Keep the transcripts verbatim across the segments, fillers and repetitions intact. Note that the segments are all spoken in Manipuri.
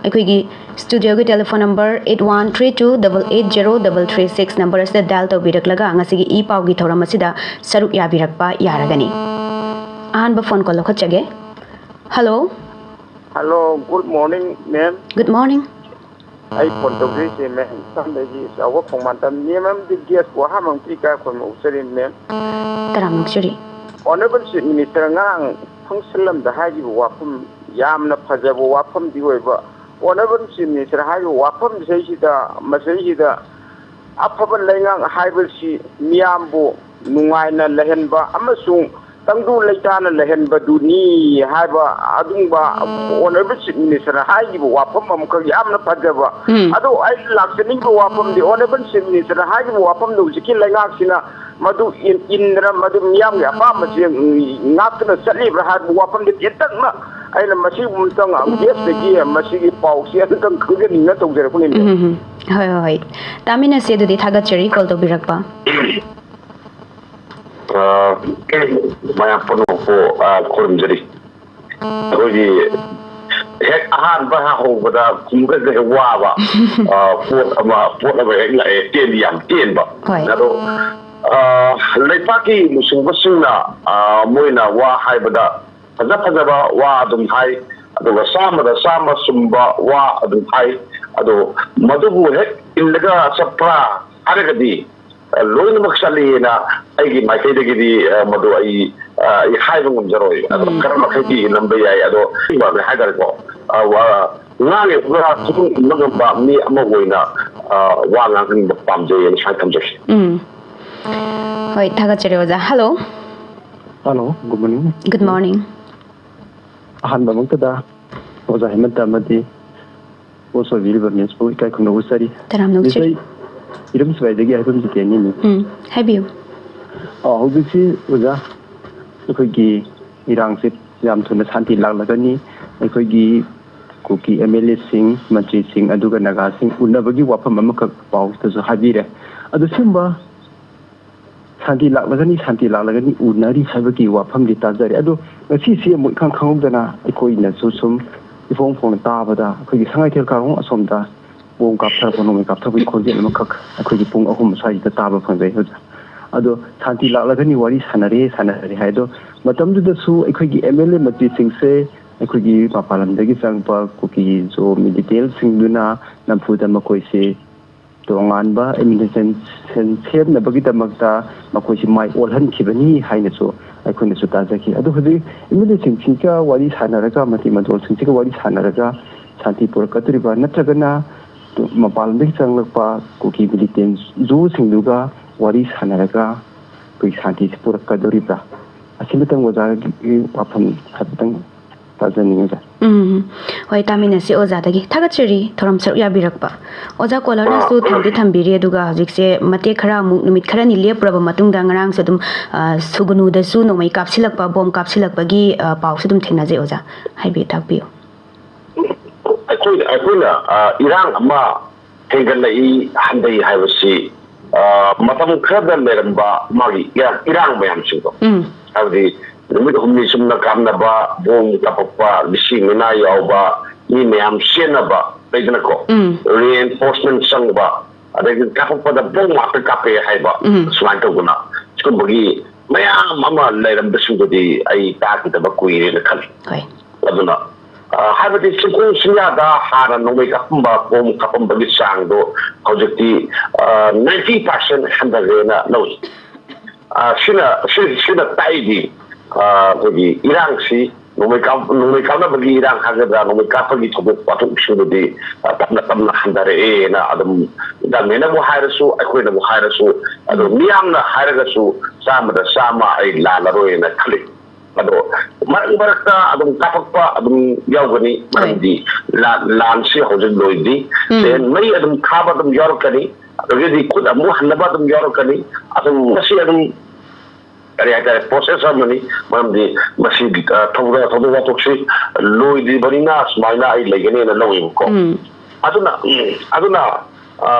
ꯑꯩꯈꯣꯏꯒꯤ ꯁ꯭ꯇꯨꯗꯤꯑꯣꯒꯤ telephone number eight one three two double eight zero double three six number ꯑꯁꯤꯗ ꯗꯥꯏꯜ ꯇꯧꯕꯤꯔꯛꯂꯒ ꯉꯁꯤꯒꯤ ꯏ ꯄꯥꯎꯒꯤ ꯊꯧꯔꯝ ꯑꯁꯤꯗ ꯁꯔꯨꯛ ꯌꯥꯕꯤꯔꯛꯄ ꯌꯥꯔꯒꯅꯤ꯫ ꯑꯍꯥꯟꯕ ꯐꯣꯟ ꯀꯣꯜ ꯂꯧꯈꯠꯆꯒꯦ꯫ Hello. Hello, good morning ma'am. Good morning. ꯑꯩ ꯐꯣꯟ ꯇꯧꯖꯔꯤꯁꯦ ꯃꯦꯝ ꯏꯝꯐꯥꯜꯗꯒꯤ ꯆꯥꯎꯕ ꯈꯣꯡꯃꯥꯟꯇꯝ ꯃꯦꯝ ꯑꯃꯗꯤ ꯒꯦꯁꯄꯨ ꯑꯍꯥꯟꯕ ꯑꯃ ꯄꯤꯔꯤꯀꯥꯏ ꯑꯩꯈꯣꯏ ꯃꯧꯆꯔꯤ ꯃꯦꯝ꯫ ꯇꯔꯥꯝꯅ ꯑꯣꯛꯆꯔꯤ꯫ ꯑꯣꯅꯔꯦꯕꯜ ꯆꯤꯐ ꯃꯤꯅꯤꯁꯇꯔ ꯉꯔꯥꯡ ꯐꯪꯁꯟ ꯑꯃꯗ ꯍꯥꯏꯈꯤꯕ ꯋꯥꯐꯝ ꯌꯥꯝꯅ ꯐꯖꯕ ꯋꯥꯐꯝꯗꯤ ꯑꯣꯏꯕ꯫ ꯑꯣꯅꯔꯦꯕꯜ ꯆꯤꯐ ꯃꯤꯅꯤꯁꯇꯔ ꯍꯥꯏꯔꯤꯕ ꯋꯥꯐꯝꯁꯤꯗꯩꯁꯤꯗ ꯃꯁꯤꯗꯩꯁꯤꯗ ꯑꯐꯕ ꯂꯩꯉꯥꯛ ꯍꯥꯏꯕꯁꯤ ꯃꯤꯌꯥꯝꯕꯨ ꯅꯨꯡꯉꯥꯏꯅ ꯂꯩꯍꯟꯕ ꯑꯃꯁꯨꯡ ꯇꯪꯗꯨ ꯂꯩꯇꯥꯅ ꯂꯩꯍꯟꯕꯗꯨꯅꯤ ꯍꯥꯏꯕ ꯑꯗꯨꯒꯨꯝꯕ ꯑꯣꯅꯔꯦꯕꯜ ꯆꯤꯐ ꯃꯤꯅꯤꯁꯇꯔꯅ ꯍꯥꯏꯈꯤꯕ ꯋꯥꯐꯝ ꯑꯃꯈꯛ ꯌꯥꯝꯅ ꯐꯖꯕ꯫ ꯎꯝ꯫ ꯑꯗꯣ ꯑꯩ ꯂꯥꯛꯆꯅꯤꯡꯕ ꯋꯥꯐꯝꯗꯤ ꯑꯣꯅꯔꯦꯕꯜ ꯆꯤꯐ ꯃꯤꯅꯤꯁꯇꯔꯅ ꯍꯥꯏꯈꯤꯕ ꯋꯥꯐꯝꯗꯣ ꯍꯧꯖꯤꯛꯀꯤ ꯂꯩꯉꯥꯛꯁꯤꯅ ꯃꯗꯨ ꯏꯟ-, ꯏꯟꯗꯅ ꯃꯗꯨ ꯃꯤꯌꯥꯝꯒꯤ ꯑꯄꯥꯝꯕꯁꯦ ꯉꯥꯛꯇꯨꯅ ꯆꯠꯂꯤꯕ꯭ꯔꯥ ꯍꯥꯏꯕ ꯋꯥꯐꯝꯗꯤ ꯇꯦꯟꯇꯛꯅ ꯑꯩꯅ ꯃꯁꯤꯒꯨꯝꯕꯇꯪ ꯒꯦꯁꯇꯒꯤ ꯃꯁꯤꯒꯤ ꯄꯥꯎꯁꯦ ꯑꯗꯨꯇꯪ ꯈꯪꯖꯅꯤꯡꯅ ꯇꯧꯖꯔꯛꯄꯅꯤ꯫ ꯎꯝ, ꯎꯝ, ꯎꯝ꯫ ꯍꯣꯏ, ꯍꯣꯏ, ꯍꯣꯏ꯫ ꯇꯥꯃꯤꯟꯅꯁꯤ ꯑꯗꯨꯗꯤ꯫ ꯊꯥꯒꯠꯆꯔꯤ ꯀꯣꯜ ꯇꯧꯕꯤꯔꯛꯄ꯫ ꯑ, ꯃꯌꯥꯝ ꯄꯨꯝꯅꯃꯛꯄꯨ, ꯑ, ꯈꯨꯔꯨꯝꯖꯔꯤ꯫ ꯑꯩꯈꯣꯏꯒꯤ ꯍꯦꯛ ꯑꯍꯥꯟꯕ ꯍꯧꯕꯗ ꯈꯨꯝꯕꯗ ꯍꯦꯛ ꯋꯥꯕ, ꯑ, ꯄꯣꯠ ꯑꯃ, ꯄꯣꯠ ꯑꯃ ꯍꯦꯛ ꯂꯥꯛꯑꯦ, ꯇꯦꯟꯗꯤ ꯌꯥꯝ ꯇꯦꯟꯕ꯫ ꯍꯣꯏ꯫ ꯑꯗꯣ, ꯑ, ꯂꯩꯄꯥꯛꯀꯤ ꯂꯨꯆꯤꯡꯕꯁꯤꯡꯅ, ꯑ, ꯃꯣꯏꯅ ꯋꯥ ꯍꯥꯏꯕꯗ ꯐꯖ ꯐꯖꯕ ꯋꯥ ꯑꯗꯨꯝ ꯍꯥꯏ, ꯑꯗꯨꯒ ꯆꯥꯝꯃꯗ ꯆꯥꯝꯃ ꯆꯨꯝꯕ ꯋꯥ ꯑꯗꯨꯝ ꯍꯥꯏ꯫ ꯑꯗꯣ ꯃꯗꯨꯕꯨ ꯍꯦꯛ ꯏꯜꯂꯒ ꯆꯠꯄ꯭ꯔꯥ ꯍꯥꯏꯔꯒꯗꯤ, ꯑ, ꯂꯣꯏꯅꯃꯛ ꯆꯠꯂꯤꯅ ꯑꯩꯒꯤ ꯃꯥꯏꯀꯩꯗꯒꯤꯗꯤ, ꯑ, ꯃꯗꯨ ꯑꯩ, ꯑ, ꯑꯩ ꯍꯥꯏꯕ ꯉꯝꯖꯔꯣꯏ꯫ ꯑꯗꯣ ꯎꯝ꯫ ꯈꯔ ꯃꯈꯩꯗꯤ ꯏꯜꯂꯝꯕ ꯌꯥꯏ꯫ ꯑꯗꯣ ꯑꯁꯦꯡꯕ ꯍꯥꯏꯇꯥꯔꯦꯀꯣ, ꯑ, ꯋꯥ ꯉꯥꯡꯉꯤꯕ ꯊꯕꯛ ꯏꯟꯕ ꯉꯝꯕ ꯃꯤ ꯑꯃ ꯑꯣꯏꯅ, ꯑ, ꯋꯥ ꯉꯥꯡꯍꯟꯕ ꯄꯥꯝꯖꯩ ꯁꯨꯃꯥꯏꯅ ꯊꯝꯖꯒꯦ꯫ ꯎꯝ꯫ ꯍꯣꯏ, ꯊꯥꯒꯠꯆꯔꯤ ꯑꯣꯖꯥ꯫ Hello. Hello, good morning. Good morning. ꯑꯍꯥꯟꯕꯃꯛꯇꯗ ꯑꯣꯖꯥ ꯍꯦꯃꯟꯇ ꯑꯃꯗꯤ ꯍꯣꯁ ꯑꯣꯏꯕꯤꯔꯤꯕ ꯃꯤꯁꯄꯨ ꯏꯀꯥꯏ ꯈꯨꯝꯅꯕ ꯎꯠꯆꯔꯤ꯫ ꯇꯔꯥꯝꯅ ꯃꯤꯁ, ꯑꯣꯛꯆꯔꯤ꯫ ꯑꯩ ꯏꯔꯝ ꯁꯤꯕꯥꯏꯗꯒꯤ ꯍꯥꯏꯐꯝ ꯖꯤꯇꯦꯟꯅꯤꯅꯤ꯫ ꯎꯝ, ꯍꯥꯏꯕꯤꯌꯨ꯫ ꯑ, ꯍꯧꯖꯤꯛꯁꯤ ꯑꯣꯖꯥ, ꯑꯩꯈꯣꯏꯒꯤ ꯏꯔꯥꯡꯁꯦ ꯌꯥꯝ ꯊꯨꯅ ꯁꯥꯟꯇꯤ ꯂꯥꯛꯂꯒꯅꯤ꯫ ꯑꯩꯈꯣꯏꯒꯤ ꯀꯨꯀꯤ ꯑꯦꯝ ꯑꯦꯜ ꯑꯦꯁꯤꯡ, ꯃꯟꯇ꯭ꯔꯤꯁꯤꯡ, ꯑꯗꯨꯒ ꯅꯥꯒꯥꯁꯤꯡ ꯎꯅꯕꯒꯤ ꯋꯥꯐꯝ ꯑꯃꯈꯛ ꯄꯥꯎꯁꯤꯗꯁꯨ ꯍꯥꯏꯕꯤꯔꯦ꯫ ꯑꯗꯣ ꯁꯤꯒꯨꯝꯕ ꯁꯥꯟꯇꯤ ꯂꯥꯛꯂꯒꯅꯤ, ꯁꯥꯟꯇꯤ ꯂꯥꯛꯂꯒꯅꯤ ꯎꯅꯔꯤ ꯍꯥꯏꯕꯒꯤ ꯋꯥꯐꯝꯗꯤ ꯇꯥꯖꯔꯦ꯫ ꯑꯗꯣ ꯉꯁꯤꯁꯤ ꯑꯃꯨꯛ ꯏꯈꯪ ꯈꯪꯍꯧꯗꯅ ꯑꯩꯈꯣꯏꯅꯁꯨ ꯁꯨꯝ ꯏꯐꯣꯡ ꯐꯣꯡꯅ ꯇꯥꯕꯗ ꯑꯩꯈꯣꯏꯒꯤ ꯁꯉꯥꯏꯊꯦꯜ ꯀꯥꯔꯣꯡ ꯑꯁꯣꯝꯗ ꯕꯣꯝ ꯀꯥꯞꯊꯔꯛꯄ, ꯅꯣꯡꯃꯩ ꯀꯥꯞꯊꯔꯛꯄꯒꯤ ꯈꯣꯟꯖꯦꯜ ꯑꯃꯈꯛ ꯑꯩꯈꯣꯏꯒꯤ ꯄꯨꯡ ꯑꯍꯨꯝ ꯁ꯭ꯋꯥꯏꯁꯤꯗ ꯇꯥꯕ ꯐꯪꯖꯩ ꯑꯣꯖꯥ꯫ ꯑꯗꯣ ꯁꯥꯟꯇꯤ ꯂꯥꯛꯂꯒꯅꯤ, ꯋꯥꯔꯤ ꯁꯥꯟꯅꯔꯦ ꯁꯥꯟꯅꯔꯦ ꯍꯥꯏ꯫ ꯑꯗꯣ ꯃꯇꯝꯗꯨꯗꯁꯨ ꯑꯩꯈꯣꯏꯒꯤ ꯑꯦꯝ ꯑꯦꯜ ꯑꯦ ꯃꯟꯇ꯭ꯔꯤꯁꯤꯡꯁꯦ ꯑꯩꯈꯣꯏꯒꯤ ꯃꯄꯥꯟ ꯂꯝꯗꯒꯤ ꯆꯪꯉꯛꯄ ꯀꯨꯀꯤ ꯃꯤꯂꯤꯇꯦꯟꯁꯤꯡꯗꯨꯅ ꯅꯝꯐꯨꯗ ꯃꯈꯣꯏꯁꯦ ꯇꯣꯉꯥꯟꯕ ꯑꯦꯗꯃꯤꯅꯤꯁꯇ꯭ꯔꯦꯁꯟ ꯁꯦꯝꯅꯕꯒꯤꯗꯃꯛꯇ ꯃꯈꯣꯏꯁꯤ ꯃꯥꯏ ꯑꯣꯜꯍꯟꯈꯤꯕꯅꯤ ꯍꯥꯏꯅꯁꯨ ꯑꯩꯈꯣꯏꯅꯁꯨ ꯇꯥꯖꯈꯤ꯫ ꯑꯗꯨ ꯍꯧꯖꯤꯛ ꯑꯦꯝ ꯑꯦꯜ ꯑꯦꯁꯤꯡꯁꯤꯒ ꯋꯥꯔꯤ ꯁꯥꯟꯅꯔꯒ, ꯃꯟꯇ꯭ꯔꯤ ꯃꯟꯗꯣꯜꯁꯤꯡꯁꯤꯒ ꯋꯥꯔꯤ ꯁꯥꯟꯅꯔꯒ ꯁꯥꯟꯇꯤ ꯄꯨꯔꯛꯀꯗꯧꯔꯤꯕ꯭ꯔꯥ, ꯅꯠꯇ꯭ꯔꯒꯅ ꯃꯄꯥꯟꯂꯣꯝꯗꯒꯤ ꯆꯪꯂꯛꯄ ꯀꯨꯀꯤ ꯃꯤꯂꯤꯇꯦꯟ ꯖꯨꯁꯤꯡꯗꯨꯒ ꯋꯥꯔꯤ ꯁꯥꯟꯅꯔꯒ ꯑꯩꯈꯣꯏ ꯁꯥꯟꯇꯤꯁꯤ ꯄꯨꯔꯛꯀꯗꯧꯔꯤꯕ꯭ꯔꯥ? ꯑꯁꯤꯃꯇꯪ ꯑꯣꯖꯥꯒꯤ ꯋꯥꯐꯝ ꯍꯥꯏꯐꯦꯠꯇꯪ ꯇꯥꯖꯅꯤꯡꯉꯤ ꯑꯣꯖꯥ꯫ ꯎꯝ, ꯍꯣꯏ, ꯇꯥꯃꯤꯟꯅꯁꯤ ꯑꯣꯖꯥꯗꯒꯤ꯫ ꯊꯥꯒꯠꯆꯔꯤ ꯊꯧꯔꯝ ꯁꯔꯨꯛ ꯌꯥꯕꯤꯔꯛꯄ꯫ ꯑꯣꯖꯥ ꯀꯣꯂꯔꯅꯁꯨ ꯊꯝꯗꯤ ꯊꯝꯕꯤꯔꯤ, ꯑꯗꯨꯒ ꯍꯧꯖꯤꯛꯁꯦ ꯃꯇꯦꯛ ꯈꯔ ꯑꯃꯨꯛ, ꯅꯨꯃꯤꯠ ꯈꯔꯅꯤ ꯂꯦꯞꯄꯨꯔꯕ ꯃꯇꯨꯡꯗ ꯉꯔꯥꯡꯁꯨ ꯑꯗꯨꯝ, ꯑ, ꯁꯨꯒꯅꯨꯗꯁꯨ ꯅꯣꯡꯃꯩ ꯀꯥꯞꯁꯤꯜꯂꯛꯄ, ꯕꯣꯝ ꯀꯥꯞꯁꯤꯜꯂꯛꯄꯒꯤ, ꯑ, ꯄꯥꯎꯁꯨ ꯑꯗꯨꯝ ꯊꯦꯡꯅꯖꯩ ꯑꯣꯖꯥ꯫ ꯍꯥꯏꯕꯤꯌꯨ, ꯇꯥꯛꯄꯤꯌꯨ꯫ ꯑꯩꯈꯣꯏꯅ ꯑꯩꯈꯣꯏꯅ ꯑ, ꯏꯔꯥꯡ ꯑꯃ ꯍꯦꯟꯒꯠꯂꯛꯏ, ꯍꯟꯊꯩ ꯍꯥꯏꯕꯁꯤ, ꯑ, ꯃꯇꯝ ꯈꯔꯗ ꯂꯩꯔꯝꯕ ꯃꯥꯒꯤ ꯏꯔꯥꯡ, ꯏꯔꯥꯡ ꯃꯌꯥꯝꯁꯤꯡꯗꯣ, ꯎꯝ꯫ ꯍꯥꯏꯕꯗꯤ ꯅꯨꯃꯤꯠ ꯍꯨꯝꯅꯤ ꯆꯨꯝꯅ ꯀꯥꯞꯅꯕ, ꯕꯣꯝ ꯀꯥꯞꯄꯛꯄ, ꯂꯤꯁꯤꯡ ꯃꯤꯅꯥ ꯌꯥꯎꯕ, ꯃꯤ ꯃꯌꯥꯝ ꯆꯦꯟꯅꯕ ꯂꯩꯗꯅꯀꯣ, ꯎꯝ꯫ ꯔꯤꯑꯦꯟꯐꯣꯔꯁꯃꯦꯟ ꯆꯪꯕ, ꯑꯗꯒꯤ ꯀꯥꯞꯄꯛꯄꯗ ꯕꯣꯝ ꯉꯥꯛꯇ ꯀꯥꯞꯄꯛꯑꯦ ꯍꯥꯏꯕ, ꯎꯝ꯫ ꯁꯨꯃꯥꯏꯅ ꯇꯧꯗꯅ ꯁꯤꯒꯨꯝꯕꯒꯤ ꯃꯌꯥꯝ ꯑꯃ ꯂꯩꯔꯝꯕꯁꯤꯡꯗꯨꯗꯤ ꯑꯩ ꯇꯥꯈꯤꯗꯕ ꯀꯨꯏꯔꯦꯅ ꯈꯜꯂꯤ꯫ ꯍꯣꯏ꯫ ꯑꯗꯨꯅ, ꯑ, ꯍꯥꯏꯕꯗꯤ ꯆꯤꯡꯈꯣꯡ ꯆꯤꯡꯌꯥꯗ ꯍꯥꯟꯅ ꯅꯣꯡꯃꯩ ꯀꯥꯞꯄꯝꯕ, ꯕꯣꯝ ꯀꯥꯞꯄꯝꯕꯒꯤ ꯆꯥꯡꯗꯣ ꯍꯧꯖꯤꯛꯇꯤ, ꯑ, ꯅꯥꯏꯟꯇꯤ ꯄꯥꯔꯁꯦꯟ ꯍꯟꯊꯈ꯭ꯔꯦꯅ ꯂꯧꯏ꯫ ꯑ, ꯁꯤꯅ, ꯁꯤ-, ꯁꯤꯅ ꯇꯥꯛꯏꯗꯤ, ꯑ, ꯑꯩꯈꯣꯏꯒꯤ ꯏꯔꯥꯡꯁꯤ ꯅꯣꯡꯃꯩ ꯀꯥꯞ-, ꯅꯣꯡꯃꯩ ꯀꯥꯞꯅꯕꯒꯤ ꯏꯔꯥꯡ ꯍꯥꯏꯒꯗ꯭ꯔꯥ, ꯅꯣꯡꯃꯩ ꯀꯥꯞꯄꯒꯤ ꯊꯧꯗꯣꯛ ꯋꯥꯊꯣꯛꯁꯤꯡꯗꯨꯗꯤ, ꯑ, ꯇꯞꯅ ꯇꯞꯅ ꯍꯟꯊꯔꯛꯑꯦꯅ ꯑꯗꯨꯝ ꯒꯃꯦꯟꯅꯕꯨ ꯍꯥꯏꯔꯁꯨ, ꯑꯩꯈꯣꯏꯅꯕꯨ ꯍꯥꯏꯔꯁꯨ, ꯑꯗꯣ ꯎꯝ꯫ ꯃꯤꯌꯥꯝꯅ ꯍꯥꯏꯔꯒꯁꯨ ꯆꯥꯝꯃꯗ ꯆꯥꯝꯃ ꯑꯩ ꯂꯥꯜꯂꯔꯣꯏꯅ ꯈꯜꯂꯤ꯫ ꯑꯗꯣ ꯃꯔꯛ ꯃꯔꯛꯇ ꯑꯗꯨꯝ ꯀꯥꯞꯄꯛꯄ ꯑꯗꯨꯝ ꯌꯥꯎꯒꯅꯤ, ꯍꯣꯏ꯫ ꯃꯔꯝꯗꯤ ꯂꯥꯟ, ꯂꯥꯟꯁꯤ ꯍꯧꯖꯤꯛ ꯂꯣꯏꯗ꯭ꯔꯤ꯫ ꯎꯝ꯫ ꯃꯩ ꯑꯗꯨꯝ ꯊꯥꯕ ꯑꯗꯨꯝ ꯌꯥꯎꯔꯛꯀꯅꯤ, ꯑꯗꯒꯤꯗꯤ ꯈꯨꯠ ꯑꯃꯨꯛ ꯍꯟꯅꯕ ꯑꯗꯨꯝ ꯌꯥꯎꯔꯛꯀꯅꯤ꯫ ꯑꯗꯨꯝ ꯃꯁꯤ ꯑꯗꯨꯝ ꯀꯔꯤ ꯍꯥꯏꯇꯥꯔꯦ, ꯄ꯭ꯔꯣꯁꯦꯁ ꯑꯃꯅꯤ꯫ ꯃꯔꯝꯗꯤ ꯃꯁꯤ, ꯑ, ꯊꯧꯗꯣꯛ, ꯊꯧꯗꯣꯛ ꯋꯥꯊꯣꯛꯁꯤ ꯂꯣꯏꯗ꯭ꯔꯤꯕꯅꯤꯅ ꯁꯨꯃꯥꯏꯅ ꯑꯩ ꯂꯩꯒꯅꯦꯅ ꯂꯧꯋꯦꯕꯀꯣ꯫ ꯎꯝ꯫ ꯑꯗꯨꯅ, ꯎꯝ, ꯑꯗꯨꯅ, ꯑ,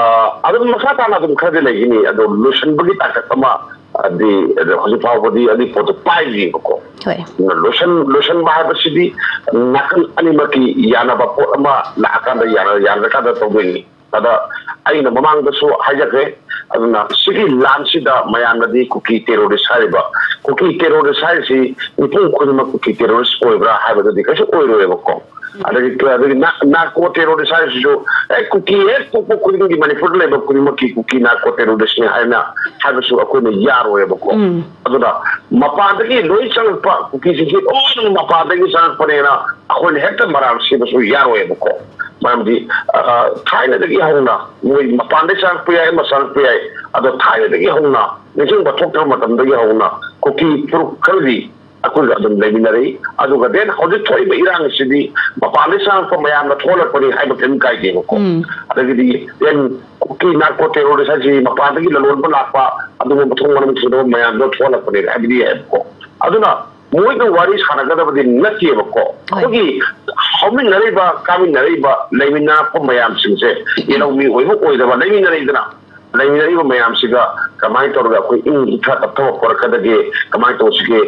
ꯑꯗꯨꯝ ꯃꯈꯥ ꯇꯥꯅ ꯑꯗꯨꯝ ꯈꯔꯗꯤ ꯂꯩꯒꯅꯤ, ꯑꯗꯣ ꯂꯣꯏꯁꯤꯟꯕꯒꯤ ꯇꯥꯡꯀꯛ ꯑꯃ ꯑꯗꯤ, ꯑꯗ ꯍꯧꯖꯤꯛ ꯐꯥꯎꯕꯗꯤ ꯑꯗꯨꯒꯤ ꯄꯣꯠꯇꯣ ꯄꯥꯏꯗ꯭ꯔꯤꯕꯀꯣ꯫ ꯍꯣꯏ꯫ ꯑꯗꯨꯅ ꯂꯣꯏꯁꯟ-, ꯂꯣꯏꯁꯟꯕ ꯍꯥꯏꯕꯁꯤꯗꯤ ꯅꯥꯀꯜ ꯑꯅꯤꯃꯛꯀꯤ ꯌꯥꯅꯕ ꯄꯣꯠ ꯑꯃ ꯂꯥꯛꯑꯀꯥꯟꯗ, ꯌꯥꯅ-, ꯌꯥꯅꯔꯀꯥꯟꯗ ꯇꯧꯗꯣꯏꯅꯤ꯫ ꯑꯗ ꯑꯩꯅ ꯃꯃꯥꯡꯗꯁꯨ ꯍꯥꯏꯖꯈ꯭ꯔꯦ꯫ ꯑꯗꯨꯅ ꯁꯤꯒꯤ ꯂꯥꯟꯁꯤꯗ ꯃꯌꯥꯝꯅꯗꯤ ꯀꯨꯀꯤ terrorist ꯍꯥꯏꯔꯤꯕ, ꯀꯨꯀꯤ terrorist ꯍꯥꯏꯔꯤꯁꯤ ꯃꯤꯄꯨꯝ ꯈꯨꯗꯤꯡꯃꯛ ꯀꯨꯀꯤ terrorist ꯑꯣꯏꯕ꯭ꯔꯥ ꯍꯥꯏꯕꯗꯨꯗꯤ ꯀꯩꯁꯨ ꯑꯣꯏꯔꯣꯏꯕꯀꯣ꯫ ꯑꯗꯒꯤ, ꯑꯗꯒꯤ ꯅꯥ-, narco terrorist ꯍꯥꯏꯔꯤꯁꯤꯁꯨ, "ꯑꯦ, ꯀꯨꯀꯤ ꯍꯦꯛ ꯄꯣꯛꯄ ꯈꯨꯗꯤꯡꯒꯤ, ꯃꯅꯤꯄꯨꯔꯗ ꯂꯩꯕ ꯈꯨꯗꯤꯡꯃꯛꯀꯤ ꯀꯨꯀꯤ narco terrorist ꯅꯤ" ꯍꯥꯏꯅ ꯍꯥꯏꯕꯁꯨ ꯑꯩꯈꯣꯏꯅ ꯌꯥꯔꯣꯏꯕꯀꯣ꯫ ꯎꯝ꯫ ꯑꯗꯨꯅ ꯃꯄꯥꯟꯗꯒꯤ ꯂꯣꯏ ꯆꯪꯉꯛꯄ ꯀꯨꯀꯤꯁꯤꯡꯁꯤ ꯂꯣꯏꯅꯃꯛ ꯃꯄꯥꯟꯗꯒꯤ ꯆꯪꯉꯛꯄꯅꯦꯅ ꯑꯩꯈꯣꯏꯅ ꯍꯦꯛꯇ ꯃꯔꯥꯜ ꯁꯤꯕꯁꯨ ꯌꯥꯔꯣꯏꯕꯀꯣ꯫ ꯃꯔꯝꯗꯤ, ꯑ, ꯊꯥꯏꯅꯗꯒꯤ ꯍꯧꯅ ꯃꯣꯏ ꯃꯄꯥꯟꯗꯒꯤ ꯆꯪꯉꯛꯄ ꯌꯥꯏ, ꯑꯃ ꯆꯪꯉꯛꯄ ꯌꯥꯏ, ꯑꯗꯣ ꯊꯥꯏꯅꯗꯒꯤ ꯍꯧꯅ, ꯅꯤꯡꯁꯤꯡꯕ ꯊꯣꯛꯇ꯭ꯔꯕ ꯃꯇꯝꯗꯒꯤ ꯍꯧꯅ ꯀꯨꯀꯤ ꯐꯨꯔꯨꯞ ꯈꯔꯗꯤ ꯑꯩꯈꯣꯏꯒ ꯑꯗꯨꯝ ꯂꯩꯃꯤꯟꯅꯔꯛꯏ꯫ ꯑꯗꯨꯒ then ꯍꯧꯖꯤꯛ ꯊꯣꯛꯏꯕ ꯏꯔꯥꯡꯁꯤꯗꯤ ꯃꯄꯥꯟꯗꯒꯤ ꯆꯪꯉꯛꯄ ꯃꯌꯥꯝꯅ ꯊꯣꯛꯍꯜꯂꯛꯄꯅꯤ ꯍꯥꯏꯕ ꯀꯔꯤꯝ ꯀꯥꯏꯗꯦꯕꯀꯣ꯫ ꯎꯝ꯫ ꯑꯗꯒꯤꯗꯤ then ꯀꯨꯀꯤ narco terrorist ꯍꯥꯏꯁꯤ ꯃꯄꯥꯟꯗꯒꯤ ꯂꯂꯣꯟꯕ ꯂꯥꯛꯄ, ꯑꯗꯨꯒꯨꯝꯕ ꯃꯊꯣꯡ ꯃꯔꯝ ꯈꯪꯗꯕ ꯃꯌꯥꯝꯗꯣ ꯊꯣꯛꯍꯜꯂꯛꯄꯅꯦ ꯍꯥꯏꯕꯗꯤ ꯌꯥꯏꯕꯀꯣ꯫ ꯑꯗꯨꯅ ꯃꯣꯏꯒ ꯋꯥꯔꯤ ꯁꯥꯟꯅꯒꯗꯕꯗꯤ ꯅꯠꯇꯦꯕꯀꯣ꯫ ꯑꯩꯈꯣꯏꯒꯤ ꯍꯧꯃꯤꯟꯅꯔꯤꯕ, ꯀꯥꯃꯤꯟꯅꯔꯤꯕ, ꯂꯩꯃꯤꯟꯅꯔꯛꯄ ꯃꯌꯥꯝꯁꯤꯡꯁꯦ, ꯌꯦꯜꯍꯧꯃꯤ ꯑꯣꯏꯕ ꯑꯣꯏꯗꯕ ꯂꯩꯃꯤꯟꯅꯔꯛꯏꯗꯅ, ꯂꯩꯃꯤꯟꯅꯔꯤꯕ ꯃꯌꯥꯝꯁꯤꯒ ꯀꯃꯥꯏꯅ ꯇꯧꯔꯒ ꯑꯩꯈꯣꯏ ꯏꯪ ꯏꯐ ꯇꯞꯊꯕ ꯄꯨꯔꯛꯀꯗꯒꯦ, ꯀꯃꯥꯏꯅ ꯇꯧꯁꯤꯒꯦ,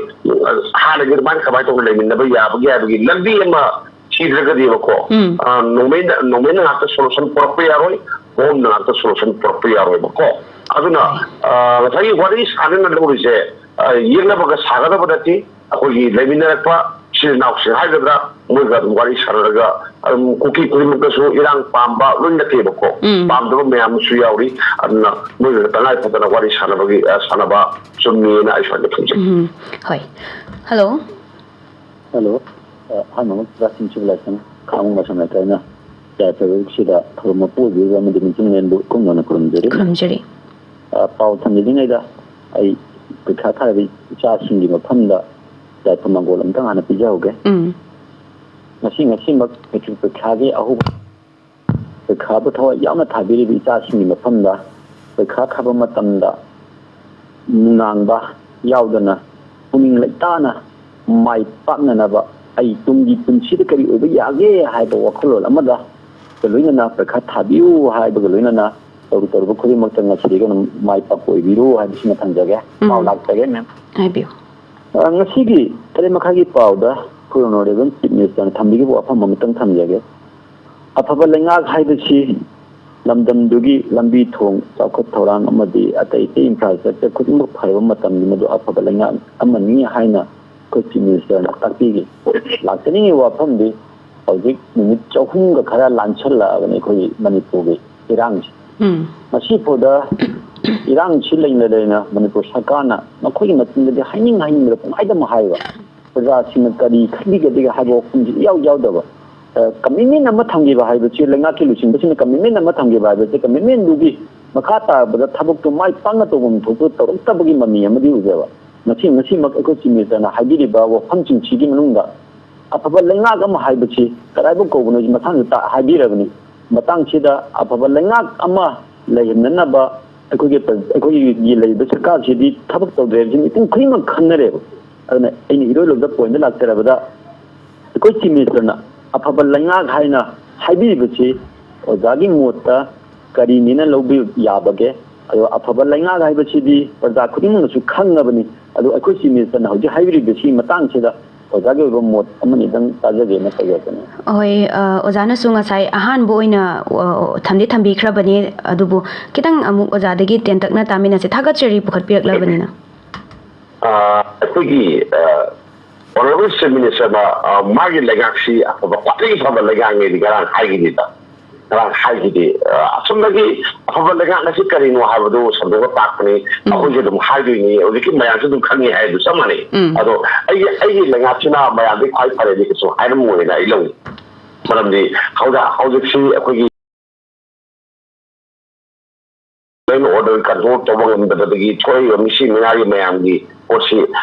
ꯍꯥꯟꯅꯒꯤ ꯑꯗꯨꯃꯥꯏꯅ ꯀꯃꯥꯏꯅ ꯇꯧꯔꯒ ꯂꯩꯃꯤꯟꯅꯕ ꯌꯥꯕꯒꯦ ꯍꯥꯏꯕꯒꯤ ꯂꯝꯕꯤ ꯑꯃ ꯊꯤꯗ꯭ꯔꯒꯗꯤꯕꯀꯣ, ꯎꯝ꯫ ꯑ, ꯅꯣꯡꯃꯩꯅ, ꯅꯣꯡꯃꯩꯅ ꯉꯥꯛꯇ solution ꯄꯨꯔꯛꯄ ꯌꯥꯔꯣꯏ, ꯕꯣꯝꯅ ꯉꯥꯛꯇ solution ꯄꯨꯔꯛꯄ ꯌꯥꯔꯣꯏꯕꯀꯣ꯫ ꯑꯗꯨꯅ, ꯑ, ꯉꯁꯥꯏꯒꯤ ꯋꯥꯔꯤ ꯁꯥꯟꯅꯅ ꯂꯧꯔꯤꯁꯦ, ꯑ, ꯌꯦꯛꯅꯕꯒ ꯁꯥꯒꯗꯕ ꯅꯠꯇꯦ꯫ ꯑꯩꯈꯣꯏꯒꯤ ꯂꯩꯃꯤꯟꯅꯔꯛꯄ ꯏꯆꯤꯜ ꯏꯅꯥꯎꯁꯤꯡ ꯍꯥꯏꯒꯗ꯭ꯔꯥ, ꯃꯣꯏꯒ ꯑꯗꯨꯝ ꯋꯥꯔꯤ ꯁꯥꯟꯅꯔꯒ, ꯑꯗꯨꯝ ꯀꯨꯀꯤ ꯈꯨꯗꯤꯡꯃꯛꯇꯁꯨ ꯏꯔꯥꯡ ꯄꯥꯝꯕ ꯂꯣꯏ ꯅꯠꯇꯦꯕꯀꯣ꯫ ꯎꯝ꯫ ꯄꯥꯝꯗꯕ ꯃꯌꯥꯝ ꯑꯃꯁꯨ ꯌꯥꯎꯔꯤ꯫ ꯑꯗꯨꯅ ꯃꯣꯏꯒ ꯇꯉꯥꯏ ꯐꯗꯅ ꯋꯥꯔꯤ ꯁꯥꯟꯅꯕꯒꯤ, ꯑ, ꯁꯥꯟꯅꯕ ꯆꯨꯝꯃꯤꯅ ꯑꯩ ꯁ꯭ꯋꯥꯏꯗ ꯊꯝꯖꯒꯦ꯫ ꯎꯝ, ꯍꯣꯏ꯫ ꯍꯜꯂꯣ꯫ ꯍꯜꯂꯣ꯫ ꯑ, ꯑꯍꯥꯟꯕꯃꯛꯇ ꯁꯤꯟꯁꯤꯕ ꯂꯥꯏꯁꯪ ꯈꯥꯡꯕ ꯃꯁꯝ ꯂꯩꯀꯥꯏꯅ ꯌꯥꯏꯐꯕꯁꯤꯗ ꯊꯧꯔꯝ ꯃꯄꯨ ꯑꯣꯏꯕꯤꯔꯤꯕ ꯑꯃꯗꯤ ꯅꯤꯡꯊꯤꯡ ꯂꯦꯟꯕꯨ ꯏꯀꯨꯝ ꯅꯧꯅ ꯈꯨꯔꯨꯝꯖꯔꯤ꯫ ꯈꯨꯔꯨꯝꯖꯔꯤ꯫ ꯑ, ꯄꯥꯎ ꯊꯝꯖꯗ꯭ꯔꯤꯉꯩꯗ ꯑꯩ ꯄꯩꯈꯥ ꯊꯥꯔꯤꯕ ꯏꯆꯥꯁꯤꯡꯒꯤ ꯃꯐꯝꯗ ꯌꯥꯏꯐ ꯃꯪꯒꯣꯜ ꯑꯝꯇꯪ ꯍꯥꯟꯅ ꯄꯤꯖꯍꯧꯒꯦ꯫ ꯎꯝ꯫ ꯉꯁꯤ, ꯉꯁꯤꯃꯛ ꯃꯦꯇ꯭ꯔꯤꯛ ꯄꯩꯈꯥꯒꯤ ꯑꯍꯧꯕ ꯄꯩꯈꯥꯕꯨ ꯊꯋꯥꯏ ꯌꯥꯎꯅ ꯊꯥꯕꯤꯔꯤꯕ ꯏꯆꯥꯁꯤꯡꯒꯤ ꯃꯐꯝꯗ ꯄꯩꯈꯥ ꯊꯥꯕ ꯃꯇꯝꯗ ꯅꯨꯡꯅꯥꯡꯕ ꯌꯥꯎꯗꯅ ꯄꯨꯛꯅꯤꯡ ꯂꯩꯇꯥꯅ ꯃꯥꯏ ꯄꯥꯛꯅꯅꯕ ꯑꯩ ꯇꯨꯡꯒꯤ ꯄꯨꯟꯁꯤꯗ ꯀꯔꯤ ꯑꯣꯏꯕ ꯌꯥꯒꯦ ꯍꯥꯏꯕ ꯋꯥꯈꯜꯂꯣꯟ ꯑꯃꯗ ꯂꯣꯏꯅꯅ ꯄꯩꯈꯥ ꯊꯥꯕꯤꯌꯨ ꯍꯥꯏꯕꯒ ꯂꯣꯏꯅꯅ ꯇꯧꯔꯨ ꯇꯧꯔꯨꯕ ꯈꯨꯗꯤꯡꯃꯛꯇ ꯉꯁꯤꯗꯒꯤ ꯑꯗꯨꯝ ꯃꯥꯏ ꯄꯥꯛꯄ ꯑꯣꯏꯕꯤꯔꯨ ꯍꯥꯏꯕꯁꯤꯃ ꯊꯝꯖꯒꯦ꯫ ꯎꯝ꯫ ꯄꯥꯎ ꯂꯥꯛꯆꯒꯦ, ꯃꯦꯝ꯫ ꯍꯥꯏꯕꯤꯌꯨ꯫ ꯑ, ꯉꯁꯤꯒꯤ ꯇꯔꯦꯠ ꯃꯈꯥꯏꯒꯤ ꯄꯥꯎꯗ ꯑꯩꯈꯣꯏ ꯑꯣꯅꯔꯦꯕꯜ ꯆꯤꯐ ꯃꯤꯅꯤꯁꯇꯔꯅ ꯊꯝꯕꯤꯈꯤꯕ ꯋꯥꯐꯝ ꯑꯃꯇꯪ ꯊꯝꯖꯒꯦ꯫ ꯑꯐꯕ ꯂꯩꯉꯥꯛ ꯍꯥꯏꯕꯁꯤ ꯂꯝꯗꯝꯗꯨꯒꯤ ꯂꯝꯕꯤ ꯊꯣꯡ, ꯆꯥꯎꯈꯠ ꯊꯧꯔꯥꯡ ꯑꯃꯗꯤ ꯑꯇꯩ ꯑꯇꯩ ꯏꯟꯐ꯭ꯔꯥꯁ꯭ꯇ꯭ꯔꯛꯆꯔ ꯈꯨꯗꯤꯡꯃꯛ ꯐꯔꯕ ꯃꯇꯝꯗ ꯃꯗꯨ ꯑꯐꯕ ꯂꯩꯉꯥꯛ ꯑꯃꯅꯤ ꯍꯥꯏꯅ ꯑꯩꯈꯣꯏ ꯆꯤꯐ ꯃꯤꯅꯤꯁꯇꯔꯅ ꯇꯥꯛꯄꯤꯈꯤ꯫ ꯂꯥꯛꯆꯅꯤꯡꯉꯤꯕ ꯋꯥꯐꯝꯗꯤ ꯍꯧꯖꯤꯛ ꯅꯨꯃꯤꯠ ꯆꯍꯨꯝꯒ ꯈꯔ ꯂꯥꯟꯁꯜꯂꯛꯑꯕꯅꯤ ꯑꯩꯈꯣꯏꯒꯤ ꯃꯅꯤꯄꯨꯔꯒꯤ ꯏꯔꯥꯡꯁꯦ꯫ ꯎꯝ꯫ ꯉꯁꯤꯐꯥꯎꯗ ꯏꯔꯥꯡꯁꯤ ꯂꯩꯅ ꯂꯩꯅ ꯃꯅꯤꯄꯨꯔ ꯁꯔꯀꯥꯔꯅ ꯃꯈꯣꯏꯒꯤ ꯃꯇꯨꯡꯗꯗꯤ ꯍꯥꯏꯅꯤꯡ ꯍꯥꯏꯅꯤꯡꯕꯗ ꯄꯨꯡꯍꯥꯏꯗ ꯑꯃ ꯍꯥꯏꯕ, ꯄ꯭ꯔꯖꯥꯁꯤꯡꯅ ꯀꯔꯤ ꯈꯟꯕꯤꯒꯗꯒꯦ ꯍꯥꯏꯕ ꯋꯥꯐꯝꯁꯤ ꯏꯌꯥꯎ ꯌꯥꯎꯗꯕ꯫ ꯑ, ꯀꯃꯤꯠꯃꯦꯟ ꯑꯃ ꯊꯝꯈꯤꯕ ꯍꯥꯏꯕꯁꯤ, ꯂꯩꯉꯥꯛꯀꯤ ꯂꯨꯆꯤꯡꯕꯁꯤꯡꯅ ꯀꯃꯤꯠꯃꯦꯟ ꯑꯃ ꯊꯝꯈꯤꯕ ꯍꯥꯏꯕꯁꯤ, ꯀꯃꯤꯠꯃꯦꯟꯗꯨꯒꯤ ꯃꯈꯥ ꯇꯥꯕꯗ ꯊꯕꯛꯇꯨ ꯃꯥꯏ ꯄꯥꯛꯅ ꯇꯧꯐꯝ ꯊꯣꯛꯄ ꯇꯧꯔꯛꯇꯕꯒꯤ ꯃꯃꯤ ꯑꯃꯗꯤ ꯎꯖꯕ꯫ ꯉꯁꯤ, ꯉꯁꯤꯃꯛ ꯑꯩꯈꯣꯏ ꯆꯤꯐ ꯃꯤꯅꯤꯁꯇꯔꯅ ꯍꯥꯏꯕꯤꯔꯤꯕ ꯋꯥꯐꯝꯁꯤꯡꯁꯤꯒꯤ ꯃꯅꯨꯡꯗ ꯑꯐꯕ ꯂꯩꯉꯥꯛ ꯑꯃ ꯍꯥꯏꯕꯁꯤ ꯀꯗꯥꯏꯐꯥꯎ ꯀꯧꯕꯅꯣ ꯍꯥꯏꯁꯤ ꯃꯁꯥꯅꯁꯨ ꯇꯥ-, ꯍꯥꯏꯕꯤꯔꯕꯅꯤ꯫ ꯃꯇꯥꯡꯁꯤꯗ ꯑꯐꯕ ꯂꯩꯉꯥꯛ ꯑꯃ ꯂꯩꯍꯟꯅꯅꯕ ꯑꯩꯈꯣꯏꯒꯤ ꯄ꯭ꯔ-, ꯑꯩꯈꯣꯏꯒꯤ ꯂꯩꯔꯤꯕ ꯁꯔꯀꯥꯔꯁꯤꯗꯤ ꯊꯕꯛ ꯇꯧꯗ꯭ꯔꯦ ꯍꯥꯏꯕꯁꯤ ꯃꯤꯄꯨꯝ ꯈꯨꯗꯤꯡꯃꯛ ꯈꯪꯅꯔꯦꯕ꯫ ꯑꯗꯨꯅ ꯑꯩꯅ ꯏꯔꯣꯏ ꯂꯣꯏꯕꯗ ꯄꯣꯏꯟꯗ ꯂꯥꯛꯆꯔꯕꯗ, ꯑꯩꯈꯣꯏ ꯆꯤꯐ ꯃꯤꯅꯤꯁꯇꯔꯅ ꯑꯐꯕ ꯂꯩꯉꯥꯛ ꯍꯥꯏꯅ ꯍꯥꯏꯕꯤꯔꯤꯕꯁꯤ ꯑꯣꯖꯥꯒꯤ ꯃꯣꯠꯇ ꯀꯔꯤꯅꯤꯅ ꯂꯧꯕ ꯌꯥꯕꯒꯦ? ꯑꯗꯣ ꯑꯐꯕ ꯂꯩꯉꯥꯛ ꯍꯥꯏꯕꯁꯤꯗꯤ ꯄ꯭ꯔꯖꯥ ꯈꯨꯗꯤꯡꯃꯛꯅꯁꯨ ꯈꯪꯉꯕꯅꯤ꯫ ꯑꯗꯣ ꯑꯩꯈꯣꯏ ꯆꯤꯐ ꯃꯤꯅꯤꯁꯇꯔꯅ ꯍꯧꯖꯤꯛ ꯍꯥꯏꯕꯤꯔꯤꯕꯁꯤ ꯃꯇꯥꯡꯁꯤꯗ ꯑꯣꯖꯥꯒꯤ ꯑꯣꯏꯕ ꯃꯣꯠ ꯑꯃꯅꯤꯗꯪ ꯇꯥꯖꯒꯦꯅ ꯇꯧꯖꯔꯛꯄꯅꯤ꯫ ꯍꯣꯏ, ꯑ, ꯑꯣꯖꯥꯅꯁꯨ ꯉꯁꯥꯏ ꯑꯍꯥꯟꯕ ꯑꯣꯏꯅ, ꯑ, ꯊꯝꯗꯤ ꯊꯝꯕꯤꯈ꯭ꯔꯕꯅꯤ, ꯑꯗꯨꯕꯨ ꯈꯤꯇꯪ ꯑꯃꯨꯛ ꯑꯣꯖꯥꯗꯒꯤ ꯇꯦꯟꯇꯛꯅ ꯇꯥꯃꯤꯟꯅꯁꯦ꯫ ꯊꯥꯒꯠꯆꯔꯤ ꯄꯨꯈꯠꯄꯤꯔꯛꯂꯕꯅꯤꯅ꯫ ꯑ, ꯑꯩꯈꯣꯏꯒꯤ, ꯑ, ꯑꯣꯅꯔꯦꯕꯜ ꯆꯤꯐ ꯃꯤꯅꯤꯁꯇꯔꯅ, ꯑ, ꯃꯥꯒꯤ ꯂꯩꯉꯥꯛꯁꯤ ꯑꯐꯕ, ꯈ꯭ꯋꯥꯏꯗꯒꯤ ꯐꯕ ꯂꯩꯉꯥꯛꯅꯦꯗꯤ ꯉꯔꯥꯡ ꯍꯥꯏꯈꯤꯗꯦꯗ꯫ ꯉꯔꯥꯡ ꯍꯥꯏꯈꯤꯗꯦ꯫ ꯑ, ꯑꯁꯣꯝꯗꯒꯤ ꯑꯐꯕ ꯂꯩꯉꯥꯛ ꯑꯁꯤ ꯀꯔꯤꯅꯣ ꯍꯥꯏꯕꯗꯨ ꯁꯟꯗꯣꯛꯅ ꯇꯥꯛꯄꯅꯤ꯫ ꯎꯝ꯫ ꯑꯩꯈꯣꯏꯁꯨ ꯑꯗꯨꯝ ꯍꯥꯏꯗꯣꯏꯅꯤ꯫ ꯍꯧꯖꯤꯛꯀꯤ ꯃꯌꯥꯝꯁꯨ ꯑꯗꯨꯝ ꯈꯪꯉꯤ ꯍꯥꯏꯗꯨ ꯆꯞ ꯃꯥꯟꯅꯩ꯫ ꯎꯝ꯫ ꯑꯗꯣ ꯑꯩꯒꯤ, ꯑꯩꯒꯤ ꯂꯩꯉꯥꯛꯁꯤꯅ ꯃꯌꯥꯝꯗꯒꯤ ꯈ꯭ꯋꯥꯏ ꯐꯔꯦꯗꯤ ꯀꯩꯁꯨ ꯍꯥꯏꯔꯝꯃꯣꯏꯅ ꯑꯩ ꯂꯧꯏ꯫ ꯃꯔꯝꯗꯤ ꯍꯧꯖꯤꯛ, ꯍꯧꯖꯤꯛꯁꯤ ꯑꯩꯈꯣꯏꯒꯤ ꯂꯣꯏꯅ ꯑꯣꯔꯗꯔ ꯀꯟꯇ꯭ꯔꯣꯜ ꯇꯧꯕ ꯉꯝꯗꯕꯗꯒꯤ ꯊꯣꯛꯏꯕ ꯃꯤꯁꯤ ꯃꯤꯅꯥꯒꯤ ꯃꯌꯥꯝꯒꯤ ꯄꯣꯠꯁꯤ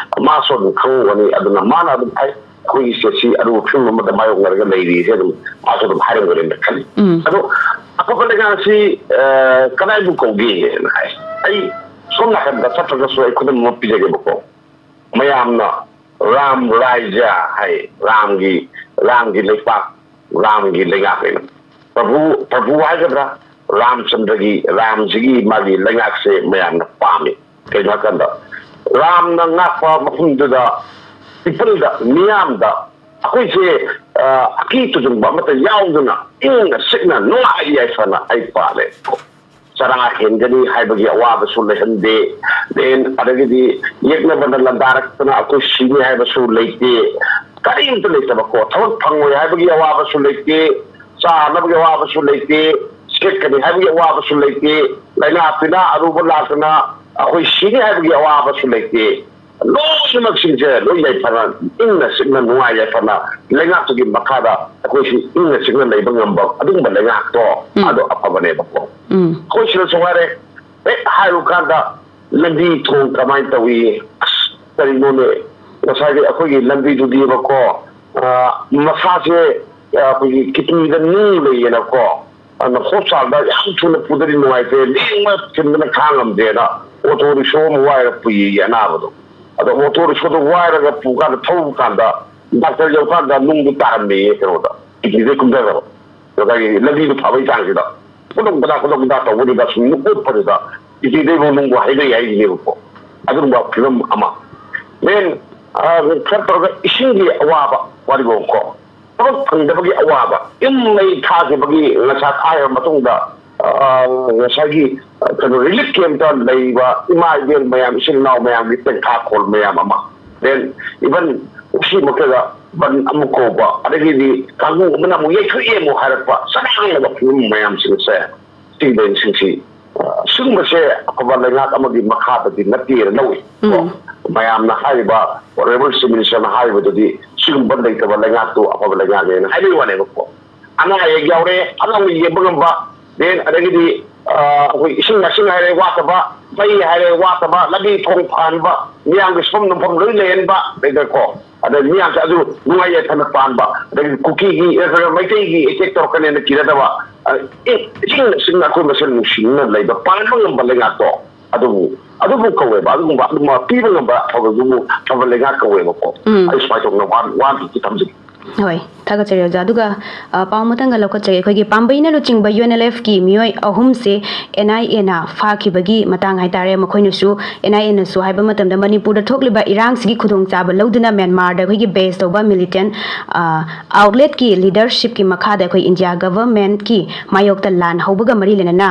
ꯃꯥꯁꯨ ꯑꯗꯨꯝ ꯈꯪꯉꯝꯒꯅꯤ꯫ ꯑꯗꯨꯅ ꯃꯥꯅ ꯑꯗꯨꯝ ꯍꯥꯏ, ꯑꯩꯈꯣꯏꯒꯤ ꯁ꯭ꯇꯦꯠꯁꯤ ꯑꯔꯨꯕ ꯐꯤꯕꯝ ꯑꯃꯗ ꯃꯥꯌꯣꯛꯅꯔꯒ ꯂꯩꯔꯤꯁꯦ ꯑꯗꯨꯝ ꯃꯥꯁꯨ ꯑꯗꯨꯝ ꯍꯥꯏꯔꯝꯒꯅꯤꯅ ꯈꯜꯂꯤ꯫ ꯎꯝ꯫ ꯑꯗꯣ ꯑꯐꯕ ꯂꯩꯉꯥꯛꯁꯤ, ꯑ, ꯀꯗꯥꯏꯕꯨ ꯀꯧꯒꯦꯅ ꯍꯥꯏ꯫ ꯑꯩ ꯁꯣꯝ ꯅꯥꯀꯟꯗ ꯆꯠꯇ꯭ꯔꯒꯁꯨ ꯑꯩ ꯈꯨꯗꯝ ꯑꯃ ꯄꯤꯖꯒꯦꯕꯀꯣ꯫ ꯃꯌꯥꯝꯅ ꯔꯥꯝ ꯔꯥꯏꯖ꯭ꯌ ꯍꯥꯏ, ꯔꯥꯝꯒꯤ, ꯔꯥꯝꯒꯤ ꯂꯩꯄꯥꯛ, ꯔꯥꯝꯒꯤ ꯂꯩꯉꯥꯛ ꯍꯥꯏꯅ꯫ ꯄ꯭ꯔꯚꯨ, ꯄ꯭ꯔꯚꯨ ꯍꯥꯏꯒꯗ꯭ꯔꯥ? ꯔꯥꯝꯆꯟꯗ꯭ꯔꯒꯤ, ꯔꯥꯝꯁꯤꯒꯤ ꯃꯥꯒꯤ ꯂꯩꯉꯥꯛꯁꯦ ꯃꯌꯥꯝꯅ ꯄꯥꯝꯃꯤ꯫ ꯀꯩꯅꯣ ꯍꯥꯏꯀꯥꯟꯗ, ꯔꯥꯝꯅ ꯉꯥꯛꯄ ꯃꯐꯝꯗꯨꯗ, peopleꯗ, ꯃꯤꯌꯥꯝꯗ ꯑꯩꯈꯣꯏꯁꯦ, ꯑ, ꯑꯀꯤ ꯇꯨꯖꯨꯡꯕ ꯑꯃꯠꯇ ꯌꯥꯎꯗꯅ ꯏꯪꯅ ꯆꯤꯛꯅ ꯅꯨꯡꯉꯥꯏ ꯌꯥꯏꯐꯅ ꯑꯩ ꯄꯥꯜꯂꯦ꯫ ꯆꯔꯥ ꯍꯦꯟꯒꯅꯤ ꯍꯥꯏꯕꯒꯤ ꯑꯋꯥꯕꯁꯨ ꯂꯩꯍꯟꯗꯦ꯫ Then ꯑꯗꯒꯤꯗꯤ ꯌꯦꯛꯅꯕꯅ ꯂꯥꯟꯗꯥꯔꯛꯇꯅ ꯑꯩꯈꯣꯏ ꯁꯤꯅꯤ ꯍꯥꯏꯕꯁꯨ ꯂꯩꯇꯦ꯫ ꯀꯔꯤꯝꯇ ꯂꯩꯇꯕꯀꯣ꯫ ꯊꯕꯛ ꯐꯪꯉꯣꯏ ꯍꯥꯏꯕꯒꯤ ꯑꯋꯥꯕꯁꯨ ꯂꯩꯇꯦ꯫ ꯆꯥꯅꯕꯒꯤ ꯑꯋꯥꯕꯁꯨ ꯂꯩꯇꯦ꯫ ꯁꯦꯠꯀꯅꯤ ꯍꯥꯏꯕꯒꯤ ꯑꯋꯥꯕꯁꯨ ꯂꯩꯇꯦ꯫ ꯂꯥꯏꯅꯥ ꯇꯤꯟꯅꯥ ꯑꯔꯨꯕ ꯂꯥꯛꯇꯅ ꯑꯩꯈꯣꯏ ꯁꯤꯅꯤ ꯍꯥꯏꯕꯒꯤ ꯑꯋꯥꯕꯁꯨ ꯂꯩꯇꯦ꯫ ꯂꯣꯏꯅꯃꯛꯁꯤꯡꯁꯦ ꯂꯣꯏ ꯌꯥꯏꯐꯅ, ꯏꯪꯅ ꯆꯤꯛꯅ ꯅꯨꯡꯉꯥꯏ ꯌꯥꯏꯐꯅ ꯂꯩꯉꯥꯛꯇꯨꯒꯤ ꯃꯈꯥꯗ ꯑꯩꯈꯣꯏꯁꯤ ꯏꯪꯅ ꯆꯤꯛꯅ ꯂꯩꯕ ꯉꯝꯕ ꯑꯗꯨꯒꯨꯝꯕ ꯂꯩꯉꯥꯛꯇꯣ, ꯎꯝ꯫ ꯑꯗꯨ ꯑꯐꯕꯅꯦꯕꯀꯣ꯫ ꯎꯝ꯫ ꯑꯩꯈꯣꯏ ꯁꯤꯗꯁꯨ ꯍꯥꯏꯔꯦ, ꯍꯦꯛ ꯍꯥꯏꯔꯨ ꯀꯥꯟꯗ ꯂꯝꯕꯤ ꯊꯣꯡ ꯀꯃꯥꯏꯅ ꯇꯧꯏ? ꯑꯁ, ꯀꯔꯤꯅꯣꯅꯦ, ꯉꯁꯥꯏꯒꯤ ꯑꯩꯈꯣꯏꯒꯤ ꯂꯝꯕꯤꯗꯨꯗꯤꯕꯀꯣ, ꯑ, ꯃꯁꯥꯁꯦ, ꯑ, ꯑꯩꯈꯣꯏꯒꯤ ꯀꯤꯠꯅꯤꯗ ꯅꯨꯡ ꯂꯩꯌꯦꯅꯀꯣ, ꯑꯗꯨꯅ ꯍꯣꯁꯄꯤꯇꯥꯜꯗ ꯌꯥꯝ ꯊꯨꯅ ꯄꯨꯗ꯭ꯔꯗꯤ ꯅꯨꯡꯉꯥꯏꯇꯦ, ꯂꯦꯡꯕ ꯊꯤꯟꯕꯅ ꯈꯥꯡ ꯉꯝꯗꯦꯅ ꯑꯣꯇꯣ ꯔꯤꯛꯁꯣ ꯑꯃ ꯋꯥꯏꯔꯒ ꯄꯨꯏꯌꯦ ꯑꯅꯥꯕꯗꯣ꯫ ꯑꯗꯣ ꯑꯣꯇꯣ ꯔꯤꯛꯁꯣꯗꯣ ꯋꯥꯏꯔꯒ ꯄꯨ ꯀꯥꯟꯗ, ꯊꯧꯕ ꯀꯥꯟꯗ, ꯗꯥꯛꯇꯔ ꯌꯧꯀꯥꯟꯗ ꯅꯨꯡꯗꯨ ꯇꯥꯔꯝꯃꯦꯌꯦ ꯀꯩꯅꯣꯗ, ꯀꯤꯗꯅꯤꯗꯩ ꯀꯨꯝꯊꯈ꯭ꯔꯕ꯫ ꯉꯁꯥꯏꯒꯤ ꯂꯝꯕꯤꯗꯣ ꯐꯕꯩ ꯆꯥꯡꯁꯤꯗ ꯈꯨꯗꯣꯛ ꯀꯗꯥ ꯈꯨꯗꯣꯛ ꯀꯗꯥ ꯇꯧꯕꯗꯨꯗ ꯁꯨꯝ ꯎꯠꯄꯗꯨꯗ ꯀꯤꯗꯅꯤꯗꯩꯐꯥꯎ ꯅꯨꯡꯗꯣ ꯍꯩꯊꯩ ꯍꯥꯏꯔꯤꯅꯦꯕꯀꯣ꯫ ꯑꯗꯨꯒꯨꯝꯕ ꯐꯤꯕꯝ ꯑꯃ꯫ Then, ꯑ, ꯈꯔ ꯇꯧꯔꯒ ꯏꯁꯤꯡꯒꯤ ꯑꯋꯥꯕ ꯋꯥꯔꯤꯕꯣꯀꯣ꯫ ꯊꯕꯛ ꯐꯪꯗꯕꯒꯤ ꯑꯋꯥꯕ, ꯌꯨꯝ ꯃꯩ ꯊꯥꯈꯤꯕꯒꯤ ꯉꯁꯥ ꯊꯥꯈ꯭ꯔꯕ ꯃꯇꯨꯡꯗ, ꯑ, ꯉꯁꯥꯏꯒꯤ, ꯑ, ꯀꯩꯅꯣ, ꯔꯤꯂꯤꯐ ꯀꯦꯝꯞꯇ ꯂꯩꯕ ꯏꯃꯥ ꯏꯕꯦꯜ ꯃꯌꯥꯝ, ꯏꯆꯤꯜ ꯏꯅꯥꯎ ꯃꯌꯥꯝꯒꯤ ꯇꯦꯡꯈꯥ ꯈꯣꯜ ꯃꯌꯥꯝ ꯑꯃ, then even ꯎꯆꯤꯃꯛꯇꯗ ꯕꯟ ꯑꯃꯨꯛ ꯀꯧꯕ, ꯑꯗꯒꯤꯗꯤ ꯀꯥꯡꯕꯨ ꯑꯃꯅ ꯑꯃꯨꯛ ꯌꯩꯊꯣꯛꯑꯦ ꯑꯃꯨꯛ ꯍꯥꯏꯔꯛꯄ, ꯆꯔꯥꯡꯅꯕ ꯐꯤꯕꯝ ꯃꯌꯥꯝꯁꯤꯡꯁꯦ, ꯁꯤꯒꯨꯝꯕꯁꯤꯡꯁꯤ, ꯑ, ꯁꯤꯒꯨꯝꯕꯁꯦ ꯑꯐꯕ ꯂꯩꯉꯥꯛ ꯑꯃꯒꯤ ꯃꯈꯥꯗꯗꯤ ꯅꯠꯇꯦꯅ ꯂꯧꯏ꯫ ꯀꯣ? ꯎꯝ꯫ ꯃꯌꯥꯝꯅ ꯍꯥꯏꯔꯤꯕ, Honourable Chief Minister ꯅ ꯍꯥꯏꯔꯤꯕꯗꯨꯗꯤ ꯁꯤꯒꯨꯝꯕ ꯂꯩꯇꯕ ꯂꯩꯉꯥꯛꯇꯨ ꯑꯐꯕ ꯂꯩꯉꯥꯛꯅꯦꯅ ꯍꯥꯏꯕꯒꯤ ꯋꯥꯅꯦꯕꯀꯣ꯫ ꯑꯅꯥ ꯑꯌꯦꯛ ꯌꯥꯎꯔꯦ, ꯐꯠ ꯂꯥꯎꯅ ꯌꯦꯡꯕ ꯉꯝꯕ, then ꯑꯗꯒꯤꯗꯤ, ꯑ, ꯑꯩꯈꯣꯏ ꯏꯁꯤꯡ ꯃꯥꯏꯁꯤꯡ ꯍꯥꯏꯔꯦ ꯋꯥꯠꯇꯕ, ꯃꯩ ꯍꯥꯏꯔꯦ ꯋꯥꯠꯇꯕ, ꯂꯝꯕꯤ ꯊꯣꯡ ꯐꯍꯟꯕ, ꯃꯤꯌꯥꯝꯒꯤ ꯁꯨꯐꯝ ꯅꯣꯝꯐꯝ ꯂꯣꯏ ꯂꯩꯍꯟꯕ, ꯂꯩꯗꯅꯀꯣ꯫ ꯑꯗ ꯃꯤꯌꯥꯝꯁꯦ ꯑꯗꯨ ꯅꯨꯡꯉꯥꯏ ꯌꯥꯏꯐꯅ ꯄꯥꯟꯕ, ꯑꯗꯒꯤ ꯀꯨꯀꯤꯒꯤ ꯅꯠꯇ꯭ꯔꯒ ꯃꯩꯇꯩꯒꯤ ꯑꯦꯇꯦꯛ ꯇꯧꯔꯛꯀꯅꯦꯅ ꯀꯤꯅꯗꯕ, ꯑ, ꯏꯪ-, ꯏꯆꯤꯛꯅ ꯆꯤꯛꯅ ꯑꯩꯈꯣꯏ ꯃꯁꯦꯜ ꯅꯨꯡꯁꯤꯅꯅ ꯂꯩꯕ, ꯄꯥꯟꯕ ꯉꯝꯕ ꯂꯩꯉꯥꯛꯇꯣ ꯑꯗꯨꯕꯨ, ꯑꯗꯨꯕꯨ ꯀꯧꯋꯦꯕ꯫ ꯑꯗꯨꯒꯨꯝꯕ ꯑꯗꯨꯝꯕ ꯄꯤꯕ ꯉꯝꯕ ꯑꯐꯕꯗꯨꯕꯨ ꯑꯐꯕ ꯂꯩꯉꯥꯛ ꯀꯧꯋꯦꯕꯀꯣ꯫ ꯎꯝ꯫ ꯑꯩ ꯁꯨꯃꯥꯏꯅ ꯇꯧꯗꯅ ꯋꯥꯟ ꯋꯥꯟ ꯐꯤꯐꯇꯤ ꯊꯝꯖꯒꯦ꯫ ꯍꯣꯏ꯫ ꯊꯥꯒꯠꯆꯔꯤ ꯑꯣꯖꯥ꯫ ꯑꯗꯨꯒ ꯑ, ꯄꯥꯎ ꯃꯊꯪꯒ ꯂꯧꯈꯠꯆꯒꯦ꯫ ꯑꯩꯈꯣꯏꯒꯤ ꯄꯥꯝꯕꯩꯅ ꯂꯨꯆꯤꯡꯕ UNLF ꯀꯤ ꯃꯤꯑꯣꯏ ꯑꯍꯨꯝꯁꯦ NIA ꯅ ꯐꯥꯈꯤꯕꯒꯤ ꯃꯇꯥꯡ ꯍꯥꯏꯇꯥꯔꯦ꯫ ꯃꯈꯣꯏꯅꯁꯨ, NIA ꯅꯁꯨ ꯍꯥꯏꯕ ꯃꯇꯝꯗ ꯃꯅꯤꯄꯨꯔꯗ ꯊꯣꯛꯂꯤꯕ ꯏꯔꯥꯡꯁꯤꯒꯤ ꯈꯨꯗꯣꯡꯆꯥꯕ ꯂꯧꯗꯨꯅ ꯃ꯭ꯌꯥꯟꯃꯥꯔꯗ ꯑꯩꯈꯣꯏꯒꯤ base ꯇꯧꯕ militant, ꯑ, outlet ꯀꯤ leadership ꯀꯤ ꯃꯈꯥꯗ ꯑꯩꯈꯣꯏ ꯏꯟꯗꯤꯌꯥ government ꯀꯤ ꯃꯥꯌꯣꯛꯇ ꯂꯥꯟ ꯍꯧꯕꯒ ꯃꯔꯤ ꯂꯩꯅꯅ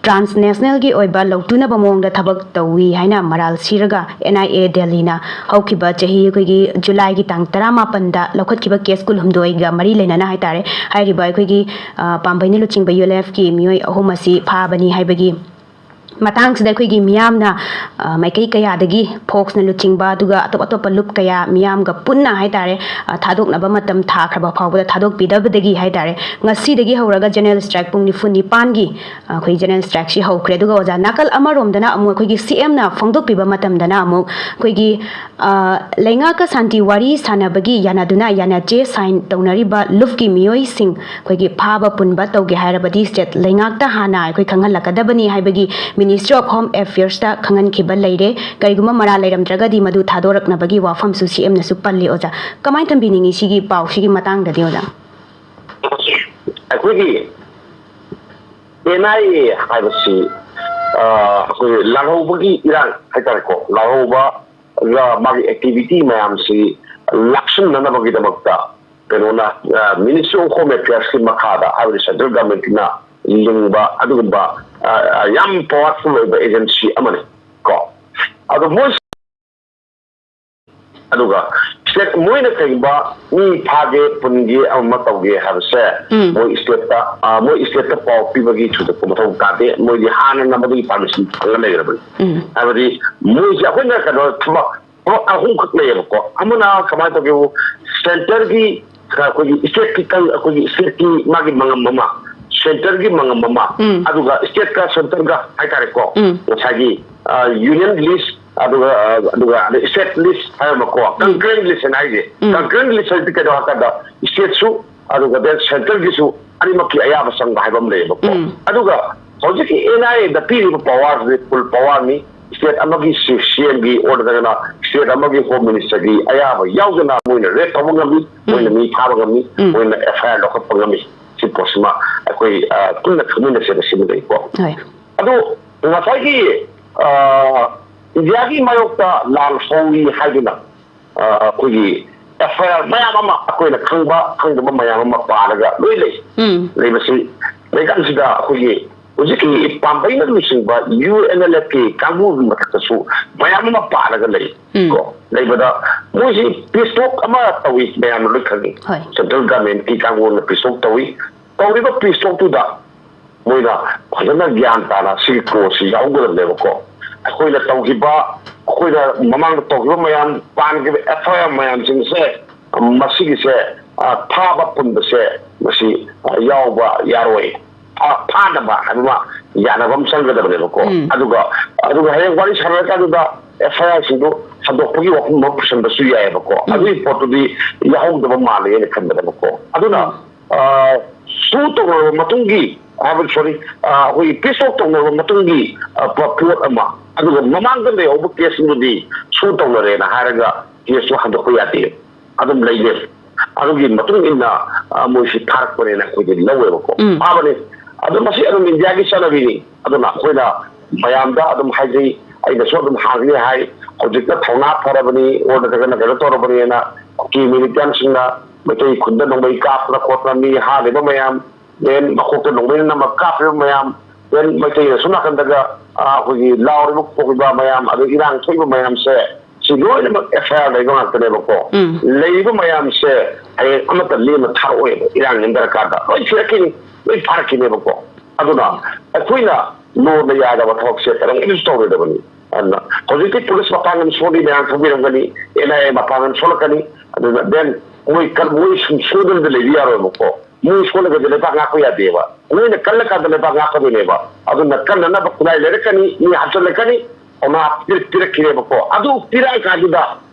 transnational ꯒꯤ ꯑꯣꯏꯕ ꯂꯧꯇꯨꯅꯕ ꯃꯑꯣꯡꯗ ꯊꯕꯛ ꯇꯧꯏ ꯍꯥꯏꯅ ꯃꯔꯥꯜ ꯁꯤꯔꯒ NIA ꯗꯦꯜꯂꯤꯅ ꯍꯧꯈꯤꯕ ꯆꯍꯤ ꯑꯩꯈꯣꯏꯒꯤ ꯖꯨꯂꯥꯏꯒꯤ ꯇꯥꯡ ꯇꯔꯥꯃꯥꯄꯟꯗ ꯂꯧꯈꯠꯈꯤꯕ case ꯀꯨꯟꯍꯨꯝꯗꯣꯏꯒ ꯃꯔꯤ ꯂꯩꯅꯅ ꯍꯥꯏꯇꯥꯔꯦ, ꯍꯥꯏꯔꯤꯕ ꯑꯩꯈꯣꯏꯒꯤ, ꯑ, ꯄꯥꯝꯕꯩꯅ ꯂꯨꯆꯤꯡꯕ UNLF ꯀꯤ ꯃꯤꯑꯣꯏ ꯑꯍꯨꯝ ꯑꯁꯤ ꯐꯥꯕꯅꯤ ꯍꯥꯏꯕꯒꯤ ꯃꯇꯥꯡꯁꯤꯗ ꯑꯩꯈꯣꯏꯒꯤ ꯃꯤꯌꯥꯝꯅ, ꯑ, ꯃꯥꯏꯀꯩ ꯀꯌꯥꯗꯒꯤ ꯐꯣꯛꯁꯅ ꯂꯨꯆꯤꯡꯕ ꯑꯗꯨꯒ ꯑꯇꯣꯞ ꯑꯇꯣꯞꯄ ꯂꯨꯞ ꯀꯌꯥ ꯃꯤꯌꯥꯝꯒ ꯄꯨꯟꯅ ꯍꯥꯏꯇꯥꯔꯦ, ꯑ, ꯊꯥꯗꯣꯛꯅꯕ ꯃꯇꯝ ꯊꯥꯈ꯭ꯔꯕ ꯐꯥꯎꯕꯗ ꯊꯥꯗꯣꯛꯄꯤꯗꯕꯗꯒꯤ ꯍꯥꯏꯇꯥꯔꯦ, ꯉꯁꯤꯗꯒꯤ ꯍꯧꯔꯒ general strike ꯄꯨꯡ ꯅꯤꯐꯨ ꯅꯤꯄꯥꯟꯒꯤ, ꯑ, ꯑꯩꯈꯣꯏ general strike ꯁꯤ ꯍꯧꯈ꯭ꯔꯦ꯫ ꯑꯗꯨꯒ ꯑꯣꯖꯥ, ꯅꯥꯀꯜ ꯑꯃꯔꯣꯝꯗꯅ ꯑꯃꯨꯛ ꯑꯩꯈꯣꯏꯒꯤ CM ꯅ ꯐꯣꯡꯗꯣꯛꯄꯤꯕ ꯃꯇꯝꯗꯅ ꯑꯃꯨꯛ ꯑꯩꯈꯣꯏꯒꯤ, ꯑ, ꯂꯩꯉꯥꯛꯀ ꯁꯥꯟꯇꯤ ꯋꯥꯔꯤ ꯁꯥꯟꯅꯕꯒꯤ ꯌꯥꯅꯗꯨꯅ ꯌꯥꯅꯆꯦ sign ꯇꯧꯅꯔꯤꯕ ꯂꯨꯞꯀꯤ ꯃꯤꯑꯣꯏꯁꯤꯡ ꯑꯩꯈꯣꯏꯒꯤ ꯐꯥꯕ ꯄꯨꯟꯕ ꯇꯧꯒꯦ ꯍꯥꯏꯔꯕꯗꯤ state ꯂꯩꯉꯥꯛꯇ ꯍꯥꯟꯅ ꯑꯩꯈꯣꯏ ꯈꯪꯍꯜꯂꯛꯀꯗꯕꯅꯤ ꯍꯥꯏꯕꯒꯤ Ministry of Home Affairs ꯇ ꯈꯪꯍꯟꯈꯤꯕ ꯂꯩꯔꯦ꯫ ꯀꯔꯤꯒꯨꯝꯕ ꯃꯔꯥꯜ ꯂꯩꯔꯝꯗ꯭ꯔꯒꯗꯤ ꯃꯗꯨ ꯊꯥꯗꯣꯔꯛꯅꯕꯒꯤ ꯋꯥꯐꯝꯁꯨ CM ꯅꯁꯨ ꯄꯜꯂꯤ ꯑꯣꯖꯥ꯫ ꯀꯃꯥꯏꯅ ꯊꯝꯕꯤꯅꯤꯡꯉꯤ ꯁꯤꯒꯤ ꯄꯥꯎꯁꯤꯒꯤ ꯃꯇꯥꯡꯗꯗꯤ ꯑꯣꯖꯥ? ꯑꯩꯈꯣꯏꯒꯤ NIA ꯍꯥꯏꯕꯁꯤ, ꯑ, ꯑꯩꯈꯣꯏ ꯂꯥꯜꯍꯧꯕꯒꯤ ꯏꯔꯥꯡ ꯍꯥꯏꯇꯥꯔꯦꯀꯣ, ꯂꯥꯜꯍꯧꯕꯒ ꯃꯥꯒꯤ activity ꯃꯌꯥꯝꯁꯤ ꯂꯥꯛꯁꯤꯟꯅꯅꯕꯒꯤꯗꯃꯛꯇ ꯀꯩꯅꯣꯅ, ꯑ, Ministry of Home Affairs ꯀꯤ ꯃꯈꯥꯗ, ꯍꯥꯏꯕꯗꯤ central government ꯅ ꯂꯤꯡꯕ ꯑꯗꯨꯒꯨꯝꯕ, ꯑ, ꯑ, ꯌꯥꯝ powerful ꯑꯣꯏꯕ agency ꯑꯃꯅꯤ ꯀꯣ꯫ ꯑꯗꯣ ꯃꯣꯏ ꯑꯗꯨꯒ state ꯃꯣꯏꯅ ꯀꯩꯒꯨꯝꯕ ꯃꯤ ꯐꯥꯒꯦ, ꯄꯨꯟꯒꯦ, ꯑꯃ ꯑꯃ ꯇꯧꯒꯦ ꯍꯥꯏꯕꯁꯦ, ꯎꯝ꯫ ꯃꯣꯏ state ꯇ, ꯑ, ꯃꯣꯏ state ꯇ ꯄꯥꯎ ꯄꯤꯕꯒꯤ ꯊꯣꯏꯗꯣꯛꯄ ꯃꯊꯧ ꯇꯥꯗꯦ꯫ ꯃꯣꯏꯗꯤ ꯍꯥꯟꯅꯅ ꯃꯗꯨꯒꯤ permission ꯐꯪꯉ ꯂꯩꯈ꯭ꯔꯕꯅꯤ꯫ ꯎꯝ꯫ ꯍꯥꯏꯕꯗꯤ ꯃꯣꯏꯁꯦ ꯑꯩꯈꯣꯏꯅ ꯀꯩꯅꯣ ꯊꯕꯛ, ꯊꯕꯛ ꯑꯍꯨꯝꯈꯛ ꯂꯩꯌꯦꯕꯀꯣ꯫ ꯑꯃꯅ ꯀꯃꯥꯏꯅ ꯇꯧꯒꯦꯕꯨ, centre ꯒꯤ, ꯑꯩꯈꯣꯏꯒꯤ state ꯀꯤ ꯀꯪ-, ꯑꯩꯈꯣꯏꯒꯤ state ꯀꯤ ꯃꯥꯒꯤ ꯃꯉꯝ ꯑꯃ, centre ꯒꯤ ꯃꯉꯝ ꯑꯃ, ꯎꯝ꯫ ꯑꯗꯨꯒ state ꯀ centre ꯒ ꯍꯥꯏꯇꯥꯔꯦꯀꯣ, ꯎꯝ꯫ ꯉꯁꯥꯏꯒꯤ, ꯑ, union list, ꯑꯗꯨꯒ, ꯑ, ꯑꯗꯨꯒ ꯑꯗ state list ꯍꯥꯏꯔꯝꯕꯀꯣ, ꯎꯝ꯫ Concurrent list ꯍꯥꯏꯅ ꯍꯥꯏꯁꯦ꯫ ꯎꯝ꯫ Concurrent list ꯍꯥꯏꯁꯦ ꯀꯩꯅꯣ ꯍꯥꯏꯀꯥꯟꯗ, state ꯁꯨ ꯑꯗꯨꯒ then centre ꯒꯤꯁꯨ ꯑꯅꯤꯃꯛꯀꯤ ꯑꯌꯥꯕ ꯆꯪꯕ ꯍꯥꯏꯕ ꯑꯃ ꯂꯩꯌꯦꯕꯀꯣ꯫ ꯎꯝ꯫ ꯑꯗꯨꯒ ꯍꯧꯖꯤꯛꯀꯤ NIA ꯗ ꯄꯤꯔꯤꯕ power ꯁꯤꯗꯤ full power ꯅꯤ꯫ ꯁ꯭ꯇꯦꯠ ꯑꯃꯒꯤ ꯆꯤꯐ ꯁꯤ ꯑꯦꯝꯒꯤ ꯑꯣꯔ ꯅꯠꯇ꯭ꯔꯒꯅ ꯁ꯭ꯇꯦꯠ ꯑꯃꯒꯤ ꯍꯣꯝ ꯃꯤꯅꯤꯁꯇꯔꯒꯤ ꯑꯌꯥꯕ ꯌꯥꯎꯗꯅ ꯃꯣꯏꯅ ꯔꯦꯠ ꯇꯧꯕ ꯉꯝꯃꯤ, ꯎꯝ꯫ ꯃꯣꯏꯅ ꯃꯤ ꯐꯥꯕ ꯉꯝꯃꯤ, ꯎꯝ꯫ ꯃꯣꯏꯅ ꯑꯦꯐ ꯑꯥꯏ ꯑꯥꯔ ꯂꯧꯈꯠꯄ ꯉꯝꯃꯤ꯫ ꯁꯤ ꯄꯣꯠꯁꯤꯃ ꯑꯩꯈꯣꯏ, ꯑ, ꯄꯨꯟꯅ ꯈꯪꯃꯤꯟꯅꯁꯦꯅ ꯁꯤꯃ ꯂꯩꯀꯣ꯫ ꯍꯣꯏ꯫ ꯑꯗꯣ ꯉꯁꯥꯏꯒꯤ, ꯑ, ꯏꯟꯗꯤꯌꯥꯒꯤ ꯃꯥꯌꯣꯛꯇ ꯂꯥꯟ ꯍꯧꯏ ꯍꯥꯏꯗꯨꯅ, ꯑ, ꯑꯩꯈꯣꯏꯒꯤ ꯑꯦꯐ ꯑꯥꯏ ꯑꯥꯔ ꯃꯌꯥꯝ ꯑꯃ ꯑꯩꯈꯣꯏꯅ ꯈꯪꯕ ꯈꯪꯗꯕ ꯃꯌꯥꯝ ꯑꯃ ꯄꯥꯔꯒ ꯂꯣꯏ ꯂꯩ꯫ ꯎꯝ꯫ ꯂꯩꯕꯁꯤ ꯂꯩꯀꯥꯟꯁꯤꯗ ꯑꯩꯈꯣꯏꯒꯤ ꯍꯧꯖꯤꯛꯀꯤ ꯄꯥꯝꯕꯩꯅ ꯂꯨꯆꯤꯡꯕ ꯌꯨ ꯑꯦꯟ ꯑꯦꯜ ꯑꯦꯐꯀꯤ ꯀꯥꯡꯕꯨꯒꯤ ꯃꯊꯛꯇꯁꯨ ꯃꯌꯥꯝ ꯑꯃ ꯄꯥꯔꯒ ꯂꯩ꯫ ꯎꯝ꯫ ꯀꯣ, ꯂꯩꯕꯗ ꯃꯣꯏꯁꯤ ꯄꯤꯁ ꯇꯣꯛ ꯑꯃ ꯇꯧꯏ, ꯃꯌꯥꯝꯅ ꯂꯣꯏ ꯈꯪꯉꯤ꯫ ꯍꯣꯏ꯫ ꯁꯦꯟꯇ꯭ꯔꯦꯜ ꯒꯚꯔꯟꯃꯦꯟꯠꯀꯤ ꯀꯥꯡꯕꯨꯅ ꯄꯤꯁ ꯇꯣꯛ ꯇꯧꯏ꯫ ꯇꯧꯔꯤꯕ ꯄꯤꯁ ꯇꯣꯛꯇꯨꯗ ꯃꯣꯏꯅ ꯐꯖꯅ ꯒ꯭ꯌꯥꯟ ꯇꯥꯅ ꯁꯤꯒꯤ ꯀꯣꯔꯁꯁꯤ ꯌꯥꯎꯒꯗꯕꯅꯦꯕꯀꯣ꯫ ꯑꯩꯈꯣꯏꯅ ꯇꯧꯈꯤꯕ, ꯑꯩꯈꯣꯏꯅ ꯃꯃꯥꯡꯗ ꯇꯧꯈꯤꯕ ꯃꯌꯥꯝ, ꯄꯥꯟꯈꯤꯕ ꯑꯦꯐ ꯑꯥꯏ ꯑꯥꯔ ꯃꯌꯥꯝꯁꯤꯡꯁꯦ, ꯃꯁꯤꯒꯤꯁꯦ, ꯑ, ꯊꯥꯕ ꯄꯨꯟꯕꯁꯦ ꯃꯁꯤ, ꯑ, ꯌꯥꯎꯕ ꯌꯥꯔꯣꯏ꯫ ꯐꯥ-, ꯐꯥꯅꯕ ꯍꯥꯏꯕ ꯑꯃ ꯌꯥꯅꯕ ꯑꯃ ꯆꯪꯒꯗꯕꯅꯦꯕꯀꯣ꯫ ꯎꯝ꯫ ꯑꯗꯨꯒ, ꯑꯗꯨꯒ ꯍꯌꯦꯡ ꯋꯥꯔꯤ ꯁꯥꯟꯅꯔꯀꯥꯟꯗꯨꯗ ꯑꯦꯐ ꯑꯥꯏ ꯑꯥꯔꯁꯤꯡꯗꯨ ꯍꯟꯗꯣꯛꯄꯒꯤ ꯋꯥꯐꯝ ꯑꯃ ꯄꯨꯁꯟꯕꯁꯨ ꯌꯥꯏꯑꯕꯀꯣ꯫ ꯎꯝ꯫ ꯑꯗꯨꯒꯤ ꯄꯣꯠꯇꯨꯗꯤ ꯌꯥꯎꯍꯧꯗꯕ ꯃꯥꯜꯂꯦꯅ ꯈꯟꯕꯗꯕꯀꯣ꯫ ꯑꯗꯨꯅ, ꯎꯝ꯫ ꯑ, ꯁꯨ ꯇꯧꯅꯔꯕ ꯃꯇꯨꯡꯒꯤ ꯍꯥꯏꯕ, ꯁꯣꯔꯤ, ꯑ, ꯑꯩꯈꯣꯏꯒꯤ ꯄꯤꯁ ꯇꯣꯛ ꯇꯧꯅꯔꯕ ꯃꯇꯨꯡꯒꯤ, ꯑ, ꯄ-, ꯄꯣꯠ ꯑꯃ, ꯑꯗꯨꯒ ꯃꯃꯥꯡꯗ ꯂꯩꯍꯧꯕ ꯀꯦꯁꯁꯤꯡꯗꯨꯗꯤ ꯁꯨ ꯇꯧꯅꯔꯦꯅ ꯍꯥꯏꯔꯒ ꯀꯦꯁꯇꯨ ꯍꯟꯗꯣꯛꯄ ꯌꯥꯗꯦ꯫ ꯑꯗꯨꯝ ꯂꯩꯅꯦ꯫ ꯑꯗꯨꯒꯤ ꯃꯇꯨꯡ ꯏꯟꯅ, ꯑ, ꯃꯣꯏꯁꯤ ꯊꯥꯔꯛꯄꯅꯦꯅ ꯑꯩꯈꯣꯏꯗꯤ ꯂꯧꯋꯦꯕꯀꯣ꯫ ꯎꯝ꯫ ꯐꯥꯕꯅꯤ꯫ ꯑꯗꯣ ꯃꯁꯤ ꯑꯗꯨꯝ ꯏꯟꯗꯤꯌꯥꯒꯤ ꯆꯠꯅꯕꯤꯅꯤ꯫ ꯑꯗꯨꯅ ꯑꯩꯈꯣꯏꯅ ꯃꯌꯥꯝꯗ ꯑꯗꯨꯝ ꯍꯥꯏꯖꯩ, ꯑꯩꯅꯁꯨ ꯑꯗꯨꯝ ꯍꯥꯡꯒꯅꯤ ꯍꯥꯏ, ꯍꯧꯖꯤꯛꯇ ꯊꯧꯅꯥ ꯐꯔꯕꯅꯤ, ꯑꯣꯔ ꯅꯠꯇ꯭ꯔꯒꯅ ꯀꯩꯅꯣ ꯇꯧꯔꯕꯅꯤꯅ ꯀꯨꯀꯤ ꯃꯤꯂꯤꯇꯦꯟꯁꯤꯡꯅ ꯃꯩꯇꯩ ꯈꯨꯟꯗ ꯅꯣꯡꯃꯩ ꯀꯥꯞꯇꯅ ꯈꯣꯠꯇꯅ ꯃꯤ ꯍꯥꯠꯂꯤꯕ ꯃꯌꯥꯝ, ꯗꯦꯟ ꯃꯈꯣꯛꯇ ꯅꯣꯡꯃꯩꯅ ꯅꯝꯃ ꯀꯥꯞꯄꯤꯕ ꯃꯌꯥꯝ, ꯗꯦꯟ ꯃꯩꯇꯩꯅ ꯁꯣꯝ ꯅꯥꯀꯟꯗꯒ, ꯑ, ꯑꯩꯈꯣꯏꯒꯤ ꯂꯥꯎꯔꯤꯕ ꯈꯣꯡꯉꯤꯕ ꯃꯌꯥꯝ, ꯑꯗꯩ ꯏꯔꯥꯡ ꯊꯣꯛꯏꯕ ꯃꯌꯥꯝꯁꯦ, ꯁꯤ ꯂꯣꯏꯅꯃꯛ ꯑꯦꯐ ꯑꯥꯏ ꯑꯥꯔ ꯂꯩꯕ ꯉꯥꯛꯇꯅꯦꯕꯀꯣ꯫ ꯎꯝ꯫ ꯂꯩꯔꯤꯕ ꯃꯌꯥꯝꯁꯦ ꯍꯌꯦꯡ ꯑꯃꯠꯇ ꯂꯦꯝꯅ ꯊꯥꯔꯛꯑꯣꯏꯕ, ꯏꯔꯥꯡ ꯅꯦꯝꯊꯔꯀꯥꯟꯗ ꯂꯣꯏ ꯊꯤꯔꯛꯈꯤꯅꯤ, ꯂꯣꯏ ꯐꯥꯔꯛꯈꯤꯅꯦꯕꯀꯣ꯫ ꯑꯗꯨꯅ ꯑꯩꯈꯣꯏꯅ ꯂꯣꯟꯗ ꯌꯥꯗꯕ ꯊꯕꯛꯁꯦ ꯀꯩꯗꯧꯉꯩꯗꯁꯨ ꯇꯧꯔꯣꯏꯗꯕꯅꯤ꯫ ꯑꯗꯨꯅ ꯍꯧꯖꯤꯛꯇꯤ ꯄꯨꯂꯤꯁ ꯃꯄꯥꯡꯒꯜ ꯁꯣꯜꯂꯤ ꯃꯌꯥꯝ ꯈꯪꯕꯤꯔꯝꯒꯅꯤ, ꯑꯦꯟ ꯑꯥꯏ ꯑꯦ ꯃꯄꯥꯡꯒꯜ ꯁꯣꯜꯂꯛꯀꯅꯤ꯫ ꯑꯗꯨꯅ ꯗꯦꯟ ꯃꯣꯏ ꯀ-, ꯃꯣꯏ ꯁꯨꯝ ꯁꯣꯏꯗꯅꯗꯤ ꯂꯩꯕ ꯌꯥꯔꯣꯏꯕꯀꯣ꯫ ꯃꯣꯏ ꯁꯣꯜꯂꯒꯗꯤ ꯂꯩꯕꯥꯛ ꯉꯥꯛꯄ ꯌꯥꯗꯦꯕ꯫ ꯃꯣꯏꯅ ꯀꯜꯂꯀꯥꯟꯗ ꯂꯩꯕꯥꯛ ꯉꯥꯛꯀꯗꯣꯏꯅꯦꯕ꯫ ꯑꯗꯨꯅ ꯀꯟꯅꯅꯕ ꯈꯨꯠꯂꯥꯏ ꯂꯩꯔꯛꯀꯅꯤ, ꯃꯤ ꯍꯥꯞꯆꯤꯜꯂꯛꯀꯅꯤ, ꯊꯧꯅꯥ ꯄꯤꯔꯛ-, ꯄꯤꯔꯛꯈꯤꯅꯦꯕꯀꯣ꯫ ꯑꯗꯨ ꯄꯤꯔꯛꯑꯀꯥꯟꯗꯨꯗ,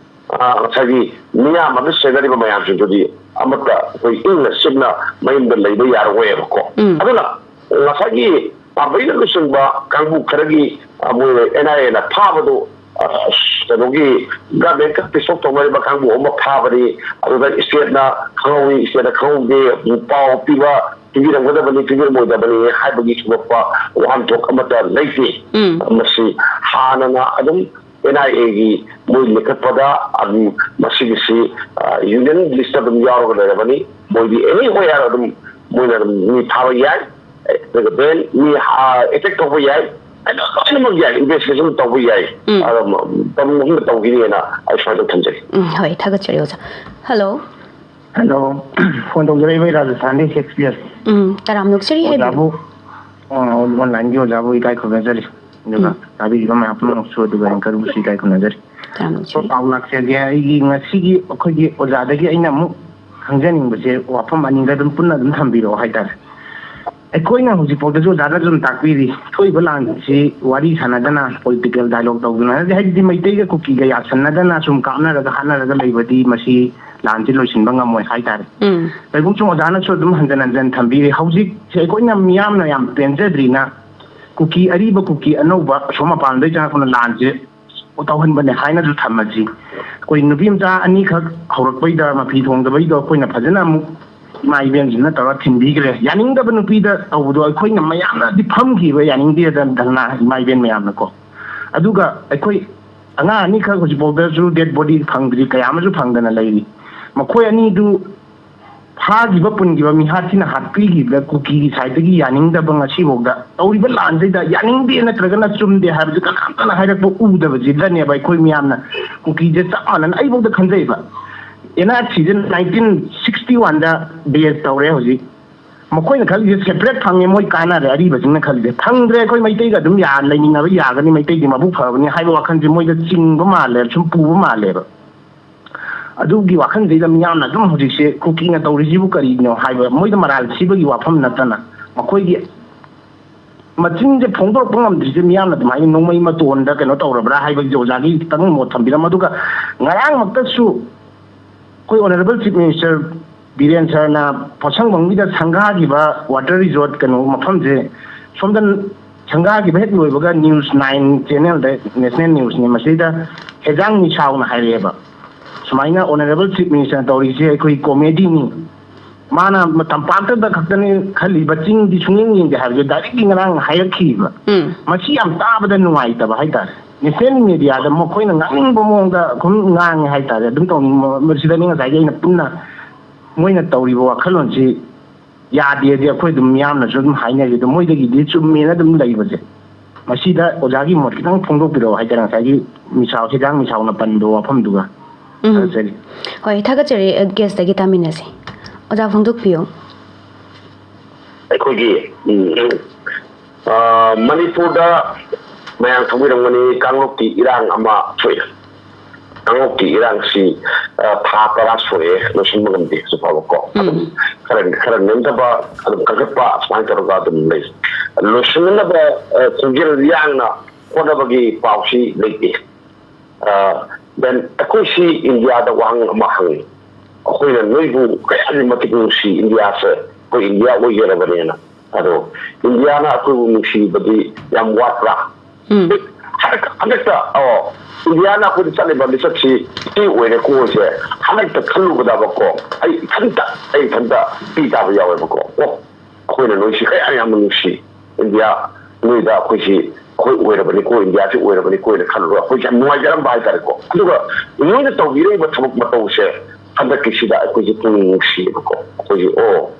ꯑ, ꯉꯁꯥꯏꯒꯤ ꯃꯤꯌꯥꯝ ꯑꯃ ꯁꯦꯟꯅꯔꯤꯕ ꯃꯌꯥꯝꯁꯤꯡꯗꯨꯗꯤ ꯑꯃꯠꯇ ꯑꯩꯈꯣꯏ ꯏꯪꯅ ꯆꯤꯛꯅ ꯃꯌꯨꯝꯗ ꯂꯩꯕ ꯌꯥꯔꯛꯑꯣꯏꯕꯀꯣ꯫ ꯎꯝ꯫ ꯑꯗꯨꯅ ꯉꯁꯥꯏꯒꯤ ꯑꯕꯩꯅ ꯂꯨꯆꯤꯡꯕ ꯀꯥꯡꯕꯨ ꯈꯔꯒꯤ, ꯑ, ꯃꯣꯏ ꯑꯦꯟ ꯑꯥꯏ ꯑꯦꯅ ꯐꯥꯕꯗꯨ, ꯑ, ꯀꯩꯅꯣꯒꯤ ꯒꯚꯔꯟꯃꯦꯟꯀ ꯄꯤꯁ ꯑꯣꯐ ꯇꯧꯅꯔꯤꯕ ꯀꯥꯡꯕꯨ ꯑꯃ ꯐꯥꯕꯅꯤ꯫ ꯑꯗꯨꯗ ꯏꯁꯇꯦꯠꯅ ꯈꯪꯍꯧꯏ, ꯏꯁꯇꯦꯠꯅ ꯈꯪꯍꯧꯗꯦ, ꯄꯥꯎ ꯄꯤꯕ ꯄꯤꯕꯤꯔꯝꯒꯗꯕꯅꯤ, ꯄꯤꯕꯤꯔꯝꯃꯣꯏꯗꯕꯅꯤ ꯍꯥꯏꯕꯒꯤ ꯊꯣꯏꯗꯣꯛꯄ ꯋꯥꯍꯟꯊꯣꯛ ꯑꯃꯠꯇ ꯂꯩꯇꯦ꯫ ꯎꯝ꯫ ꯃꯁꯤ ꯍꯥꯟꯅꯅ ꯑꯗꯨꯝ ꯑꯦꯟ ꯑꯥꯏ ꯑꯦꯒꯤ ꯃꯣꯏ ꯂꯤꯡꯈꯠꯄꯗ ꯑꯗꯨꯝ ꯃꯁꯤꯒꯤꯁꯤ, ꯑ, ꯌꯨꯅꯤꯌꯟ ꯂꯤꯁꯇ ꯑꯗꯨꯝ ꯌꯥꯎꯔꯒ ꯂꯩꯔꯕꯅꯤ꯫ ꯃꯣꯏꯗꯤ ꯑꯦꯅꯤ ꯋꯦꯌꯔ ꯑꯗꯨꯝ ꯃꯣꯏꯅ ꯑꯗꯨꯝ ꯃꯤ ꯐꯥꯕ ꯌꯥꯏ꯫ ꯑꯗꯨꯒ ꯕꯦꯟ ꯃꯤ, ꯑ, ꯑꯦꯇꯦꯛ ꯇꯧꯕ ꯌꯥꯏ꯫ ꯑꯗꯨ ꯂꯣꯏꯅꯃꯛ ꯌꯥꯏ, ꯏꯟꯚꯦꯁꯇꯤꯒꯦꯁꯟ ꯇꯧꯕ ꯌꯥꯏ꯫ ꯎꯝ꯫ ꯑꯗꯨꯝ ꯇꯧꯅꯤꯡꯕ ꯃꯐꯝꯗ ꯇꯧꯈꯤꯅꯤꯅ ꯑꯩ ꯁ꯭ꯋꯥꯏꯗ ꯊꯝꯖꯒꯦ꯫ ꯎꯝ, ꯍꯣꯏ, ꯊꯥꯒꯠꯆꯔꯤ ꯑꯣꯖꯥ꯫ ꯍꯜꯂꯣ꯫ ꯍꯜꯂꯣ꯫ ꯐꯣꯟ ꯇꯧꯖꯔꯛꯏꯕ ꯑꯩ ꯔꯥꯖꯁꯊꯥꯟꯗꯒꯤ ꯁꯦꯛꯁꯄꯤꯌꯔ꯫ ꯎꯝ, ꯇꯔꯥꯝꯅ ꯑꯣꯛꯆꯔꯤ, ꯍꯥꯏꯕꯤꯌꯨ꯫ ꯑꯣꯖꯥꯕꯨ, ꯑ, ꯑꯣꯟꯂꯥꯏꯟꯒꯤ ꯑꯣꯖꯥꯕꯨ ꯏꯀꯥꯏ ꯈꯨꯝꯅꯖꯔꯤ꯫ ꯑꯗꯨꯒ ꯎꯝ꯫ ꯇꯥꯕꯤꯔꯤꯕ ꯃꯌꯥꯝ ꯄꯨꯝꯅꯃꯛꯁꯨ, ꯑꯗꯨꯒ ꯑꯦꯡꯀꯔꯕꯨꯁꯨ ꯏꯀꯥꯏ ꯈꯨꯝꯅꯖꯔꯤ꯫ ꯇꯔꯥꯝꯅ ꯑꯣꯛꯆꯔꯤ꯫ ꯄꯥꯎ ꯂꯥꯛꯆꯒꯦ꯫ ꯑꯩꯒꯤ ꯉꯁꯤꯒꯤ ꯑꯩꯈꯣꯏꯒꯤ ꯑꯣꯖꯥꯗꯒꯤ ꯑꯩꯅ ꯑꯃꯨꯛ ꯈꯪꯖꯅꯤꯡꯕꯁꯦ ꯋꯥꯐꯝ ꯑꯅꯤꯗ ꯑꯗꯨꯝ ꯄꯨꯟꯅ ꯑꯗꯨꯝ ꯊꯝꯕꯤꯔꯛꯑꯣ ꯍꯥꯏꯇꯥꯔꯦ꯫ ꯑꯩꯈꯣꯏꯅ ꯍꯧꯖꯤꯛꯐꯥꯎꯗꯁꯨ ꯑꯣꯖꯥꯅꯁꯨ ꯑꯗꯨꯝ ꯇꯥꯛꯄꯤꯔꯤ, ꯊꯣꯛꯏꯕ ꯂꯥꯟꯁꯤ ꯋꯥꯔꯤ ꯁꯥꯟꯅꯗꯅ, ꯄꯣꯂꯤꯇꯤꯀꯦꯜ ꯗꯥꯏꯂꯣꯒ ꯇꯧꯗꯅ, ꯍꯥꯏꯗꯤ, ꯍꯥꯏꯗꯤ ꯃꯩꯇꯩꯒ ꯀꯨꯀꯤꯒ ꯌꯥꯁꯟꯅꯗꯅ ꯁꯨꯝ ꯀꯥꯞꯅꯔꯒ ꯍꯥꯠꯅꯔꯒ ꯂꯩꯕꯗꯤ ꯃꯁꯤ ꯂꯥꯟꯁꯤ ꯂꯣꯏꯁꯤꯟꯕ ꯉꯝꯃꯣꯏ ꯍꯥꯏꯇꯥꯔꯦ꯫ ꯎꯝ꯫ ꯀꯩꯒꯨꯝꯕ ꯁꯨꯝ ꯑꯣꯖꯥꯅꯁꯨ ꯑꯗꯨꯝ ꯍꯟꯖꯟ ꯍꯟꯖꯟ ꯊꯝꯕꯤꯔꯤ꯫ ꯍꯧꯖꯤꯛꯁꯦ ꯑꯩꯈꯣꯏꯅ ꯃꯤꯌꯥꯝꯅ ꯌꯥꯝ ꯄꯦꯟꯖꯗ꯭ꯔꯤꯅ ꯀꯨꯀꯤ ꯑꯔꯤꯕ, ꯀꯨꯀꯤ ꯑꯅꯧꯕ ꯑꯁꯣꯝ ꯃꯄꯥꯟꯗꯩ ꯆꯪꯉꯛꯄꯅ ꯂꯥꯟꯁꯦ ꯇꯧꯍꯟꯕꯅꯦ ꯍꯥꯏꯅꯁꯨ ꯊꯝꯃꯁꯤ꯫ ꯑꯩꯈꯣꯏ ꯅꯨꯄꯤ ꯃꯆꯥ ꯑꯅꯤꯈꯛ ꯍꯧꯔꯛꯄꯩꯗ ꯃꯐꯤ ꯊꯣꯡꯗꯕꯩꯗꯣ ꯑꯩꯈꯣꯏꯅ ꯐꯖꯅ ꯑꯃꯨꯛ ꯏꯃꯥ ꯏꯕꯦꯟꯁꯤꯡꯅ ꯇꯧꯔ ꯊꯤꯟꯕꯤꯈ꯭ꯔꯦ꯫ ꯌꯥꯅꯤꯡꯗꯕ ꯅꯨꯄꯤꯗ ꯇꯧꯕꯗꯣ ꯑꯩꯈꯣꯏꯅ ꯃꯌꯥꯝꯅꯗꯤ ꯐꯝꯈꯤꯕ, ꯌꯥꯅꯤꯡꯗꯦꯗ ꯙꯔꯅꯥ ꯏꯃꯥ ꯏꯕꯦꯟ ꯃꯌꯥꯝꯅꯀꯣ꯫ ꯑꯗꯨꯒ ꯑꯩꯈꯣꯏ ꯑꯉꯥꯡ ꯑꯅꯤꯈꯛ ꯍꯧꯖꯤꯛꯐꯥꯎꯗꯁꯨ ꯗꯦꯠ ꯕꯣꯗꯤ ꯐꯪꯗ꯭ꯔꯤ, ꯀꯌꯥ ꯑꯃꯁꯨ ꯐꯪꯗꯅ ꯂꯩꯔꯤ꯫ ꯃꯈꯣꯏ ꯑꯅꯤꯗꯨ ꯐꯥꯈꯤꯕ ꯄꯨꯟꯈꯤꯕ ꯃꯤꯍꯥꯠ ꯊꯤꯅ ꯍꯥꯠꯄꯤꯈꯤꯕꯗ ꯀꯨꯀꯤꯒꯤ ꯁꯥꯏꯠꯇꯒꯤ ꯌꯥꯅꯤꯡꯗꯕ, ꯉꯁꯤꯐꯥꯎꯗ ꯇꯧꯔꯤꯕ ꯂꯥꯟꯁꯤꯗ ꯌꯥꯅꯤꯡꯗꯦ ꯅꯠꯇ꯭ꯔꯒꯅ ꯆꯨꯝꯗꯦ ꯍꯥꯏꯕꯁꯤ ꯀꯅꯥꯝꯇꯅ ꯍꯥꯏꯔꯛꯄ ꯎꯗꯕꯁꯤꯗꯅꯦꯕ ꯑꯩꯈꯣꯏ ꯃꯤꯌꯥꯝꯅ ꯀꯨꯀꯤꯁꯦ ꯆꯞ ꯃꯥꯟꯅꯅ ꯑꯩꯐꯥꯎꯗ ꯈꯟꯖꯩꯕ꯫ ꯑꯦꯟ ꯑꯥꯔ ꯁꯤꯁꯦ ꯅꯥꯏꯟꯇꯤꯟ ꯁꯤꯛꯁꯇꯤ ꯋꯥꯟꯗ ꯕꯦꯁ ꯇꯧꯔꯦ ꯍꯧꯖꯤꯛ꯫ ꯃꯈꯣꯏꯅ ꯈꯜꯂꯤꯁꯦ ꯁꯦꯄꯔꯦꯠ ꯐꯪꯉꯦ, ꯃꯣꯏ ꯀꯥꯟꯅꯔꯦ, ꯑꯔꯤꯕꯁꯤꯡꯅ ꯈꯜꯂꯤꯁꯦ ꯐꯪꯗ꯭ꯔꯦ, ꯑꯩꯈꯣꯏ ꯃꯩꯇꯩꯒ ꯑꯗꯨꯝ ꯌꯥ-, ꯂꯩꯃꯤꯟꯅꯕ ꯌꯥꯒꯅꯤ, ꯃꯩꯇꯩꯗꯤ ꯃꯕꯨꯛ ꯐꯕꯅꯤ ꯍꯥꯏꯕ ꯋꯥꯈꯜꯁꯦ ꯃꯣꯏꯗ ꯆꯤꯡꯕ ꯃꯥꯜꯂꯦꯕ, ꯁꯨꯝ ꯄꯨꯕ ꯃꯥꯜꯂꯦꯕ꯫ ꯑꯗꯨꯒꯤ ꯋꯥꯈꯜꯁꯤꯗ ꯃꯤꯌꯥꯝꯅ ꯑꯗꯨꯝ ꯍꯧꯖꯤꯛꯁꯦ ꯀꯨꯀꯤꯅ ꯇꯧꯔꯤꯁꯤꯕꯨ ꯀꯔꯤꯅꯣ ꯍꯥꯏꯕ, ꯃꯣꯏꯗ ꯃꯔꯥꯜ ꯁꯤꯕꯒꯤ ꯋꯥꯐꯝ ꯅꯠꯇꯅ ꯃꯈꯣꯏꯒꯤ ꯃꯆꯤꯟꯁꯦ ꯐꯣꯡꯗꯣꯔꯛꯄ ꯉꯝꯗ꯭ꯔꯤꯁꯦ ꯃꯤꯌꯥꯝꯅ ꯑꯗꯨꯃꯥꯏꯅ ꯅꯣꯡꯃꯩ ꯃꯇꯣꯟꯗ ꯀꯩꯅꯣ ꯇꯧꯔꯕ꯭ꯔꯥ ꯍꯥꯏꯕꯒꯤ ꯑꯣꯖꯥꯒꯤ ꯈꯤꯇꯪ ꯃꯣꯠ ꯊꯝꯕꯤꯔꯝꯃꯣ꯫ ꯑꯗꯨꯒ ꯉꯔꯥꯡꯃꯛꯇꯁꯨ ꯑꯩꯈꯣꯏ ꯑꯣꯅꯔꯦꯕꯜ ꯆꯤꯐ ꯃꯤꯅꯤꯁꯇꯔ ꯕꯤꯔꯦꯟ ꯁꯔꯅ ꯄꯣꯠꯁꯪꯕꯝꯒꯤꯗ ꯁꯪꯒꯥꯈꯤꯕ ꯋꯥꯇꯔ ꯔꯤꯖꯣꯔꯠ ꯀꯩꯅꯣ ꯃꯐꯝꯁꯦ ꯁꯣꯝꯗ ꯁꯪꯒꯥꯈꯤꯕ ꯍꯦꯛ ꯂꯣꯏꯕꯒ ꯅ꯭ꯌꯨꯁ ꯅꯥꯏꯟ ꯆꯦꯅꯦꯜꯗ, ꯅꯦꯁꯅꯦꯜ ꯅ꯭ꯌꯨꯁꯅꯤ, ꯃꯁꯤꯗ ꯍꯦꯖꯥꯡ ꯃꯤꯁꯥꯎꯅ ꯍꯥꯏꯔꯛꯑꯦꯕ, ꯁꯨꯃꯥꯏꯅ ꯑꯣꯅꯔꯦꯕꯜ ꯆꯤꯐ ꯃꯤꯅꯤꯁꯇꯔꯅ ꯇꯧꯔꯤꯁꯦ ꯑꯩꯈꯣꯏ ꯀꯣꯃꯦꯗꯤꯅꯤ, ꯃꯥꯅ ꯇꯝꯄꯥꯛꯇꯗ ꯈꯛꯇꯅꯤ ꯈꯜꯂꯤꯕ, ꯆꯤꯡꯗꯤ ꯁꯨꯡꯌꯦꯡ ꯌꯦꯡꯗꯦ ꯍꯥꯏꯕꯁꯦ ꯗꯥꯏꯔꯦꯛꯂꯤ ꯉꯔꯥꯡ ꯍꯥꯏꯔꯛꯈꯤꯕ꯫ ꯎꯝ꯫ ꯃꯁꯤ ꯌꯥꯝ ꯇꯥꯕꯗ ꯅꯨꯡꯉꯥꯏꯇꯕ ꯍꯥꯏꯇꯥꯔꯦ꯫ ꯅꯦꯁꯅꯦꯜ ꯃꯦꯗꯤꯌꯥꯗ ꯃꯈꯣꯏꯅ ꯉꯥꯡꯅꯤꯡꯕ ꯃꯑꯣꯡꯗ ꯑꯗꯨꯝ ꯉꯥꯡꯉꯦ ꯍꯥꯏꯇꯥꯔꯦ꯫ ꯑꯗꯨꯝ ꯇꯧꯅꯤꯡꯕ ꯃꯁꯤꯗꯅꯤ ꯉꯁꯥꯏꯒꯤ ꯑꯩꯅ ꯄꯨꯟꯅ ꯃꯣꯏꯅ ꯇꯧꯔꯤꯕ ꯋꯥꯈꯜꯂꯣꯟꯁꯤ ꯌꯥꯗꯦꯗꯤ ꯑꯩꯈꯣꯏ ꯑꯗꯨꯝ ꯃꯤꯌꯥꯝꯅꯁꯨ ꯑꯗꯨꯝ ꯍꯥꯏꯅꯔꯤ꯫ ꯑꯗꯣ ꯃꯣꯏꯗꯒꯤꯗꯤ ꯆꯨꯝꯃꯦꯅ ꯑꯗꯨꯝ ꯂꯩꯕꯁꯦ, ꯃꯁꯤꯗ ꯑꯣꯖꯥꯒꯤ ꯃꯣꯠ ꯈꯤꯇꯪ ꯐꯣꯡꯗꯣꯛꯄꯤꯔꯛꯑꯣ ꯍꯥꯏꯇꯥꯔꯦ, ꯉꯁꯥꯏꯒꯤ ꯃꯤꯁꯥꯎ, ꯍꯤꯗꯥꯡ ꯃꯤꯁꯥꯎꯅ ꯄꯟꯕ ꯋꯥꯐꯝꯗꯨꯒ꯫ ꯎꯝ꯫ ꯊꯥꯒꯠꯆꯔꯤ꯫ ꯍꯣꯏ, ꯊꯥꯒꯠꯆꯔꯤ꯫ ꯑ, ꯒꯦꯁꯇꯒꯤ ꯇꯥꯃꯤꯟꯅꯁꯤ꯫ ꯑꯣꯖꯥ ꯐꯣꯡꯗꯣꯛꯄꯤꯌꯨ꯫ ꯑꯩꯈꯣꯏꯒꯤ, ꯎꯝ, ꯑ, ꯃꯅꯤꯄꯨꯔꯗ ꯃꯌꯥꯝ ꯈꯪꯕꯤꯔꯝꯒꯅꯤ, ꯀꯥꯡꯂꯨꯞꯀꯤ ꯏꯔꯥꯡ ꯑꯃ ꯊꯣꯛꯑꯦ꯫ ꯀꯥꯡꯂꯨꯞꯀꯤ ꯏꯔꯥꯡꯁꯤ, ꯑ, ꯊꯥ ꯇꯔꯥ ꯁꯨꯔꯛꯑꯦ, ꯂꯣꯏꯁꯤꯟꯕ ꯉꯝꯗꯦ ꯍꯧꯖꯤꯛ ꯐꯥꯎꯕꯀꯣ꯫ ꯎꯝ꯫ ꯑꯗꯨꯝ ꯈꯔ, ꯈꯔ ꯅꯦꯝꯊꯕ, ꯑꯗꯨꯝ ꯀꯟꯈꯠꯄ, ꯁꯨꯃꯥꯏꯅ ꯇꯧꯔꯒ ꯑꯗꯨꯝ ꯂꯩ꯫ ꯂꯣꯏꯁꯤꯟꯅꯅꯕ, ꯑ, ꯈꯣꯡꯖꯦꯜ ꯌꯥꯡꯅ ꯍꯣꯠꯅꯕꯒꯤ ꯄꯥꯎꯁꯤ ꯂꯩꯇꯦ꯫ ꯑ, then ꯑꯩꯈꯣꯏꯁꯤ ꯏꯟꯗꯤꯌꯥꯗ ꯋꯥꯍꯪ ꯑꯃ ꯍꯪꯉꯤ꯫ ꯑꯩꯈꯣꯏꯅ ꯅꯣꯏꯕꯨ ꯀꯌꯥꯒꯤ ꯃꯇꯤꯛ ꯅꯨꯡꯁꯤ, ꯏꯟꯗꯤꯌꯥꯁꯦ ꯑꯩꯈꯣꯏ ꯏꯟꯗꯤꯌꯥ ꯑꯣꯏꯖꯔꯕꯅꯦꯅ꯫ ꯑꯗꯣ ꯏꯟꯗꯤꯌꯥꯅ ꯑꯩꯈꯣꯏꯕꯨ ꯅꯨꯡꯁꯤꯕꯗꯤ ꯌꯥꯝ ꯋꯥꯠꯄ꯭ꯔꯥ? ꯎꯝ꯫ ꯍꯟꯗꯛ-, ꯍꯟꯗꯛꯇ, ꯑꯣ, ꯏꯟꯗꯤꯌꯥꯅ ꯑꯩꯈꯣꯏꯗ ꯆꯠꯂꯤꯕ ꯂꯤꯆꯠꯁꯤ ꯁꯤ ꯑꯣꯏꯔꯦꯀꯣꯁꯦ ꯍꯟꯗꯛꯇ ꯈꯜꯂꯨꯕꯗꯕꯀꯣ, ꯑꯩ ꯏꯊꯟꯇ, ꯑꯩ ꯏꯊꯟꯇ ꯄꯤ ꯇꯥꯕ ꯌꯥꯎꯋꯦꯕꯀꯣ꯫ ꯑꯣ, ꯑꯩꯈꯣꯏꯅ ꯅꯣꯏꯁꯤ ꯀꯌꯥ ꯌꯥꯝꯅ ꯅꯨꯡꯁꯤ꯫ ꯏꯟꯗꯤꯌꯥ, ꯅꯣꯏꯗ ꯑꯩꯈꯣꯏꯁꯤ, ꯑꯩꯈꯣꯏ ꯑꯣꯏꯔꯕꯅꯤꯀꯣ, ꯏꯟꯗꯤꯌꯥꯁꯤ ꯑꯣꯏꯔꯕꯅꯤꯀꯣꯅ ꯈꯜꯂꯒ ꯑꯩꯈꯣꯏꯁꯤ ꯌꯥꯝ ꯅꯨꯡꯉꯥꯏꯖꯔꯝꯕ ꯍꯥꯏꯇꯥꯔꯦꯀꯣ꯫ ꯑꯗꯨꯒ ꯅꯣꯏꯅ ꯇꯧꯕꯤꯔꯛꯏꯕ ꯊꯕꯛ ꯃꯇꯧꯁꯦ ꯍꯟꯗꯛꯀꯤꯁꯤꯗ ꯑꯩꯈꯣꯏꯁꯤ ꯄꯨꯛꯅꯤꯡ ꯅꯨꯡꯁꯤꯌꯦꯕꯀꯣ꯫ ꯑꯩꯈꯣꯏꯁꯤ, ꯑꯣ,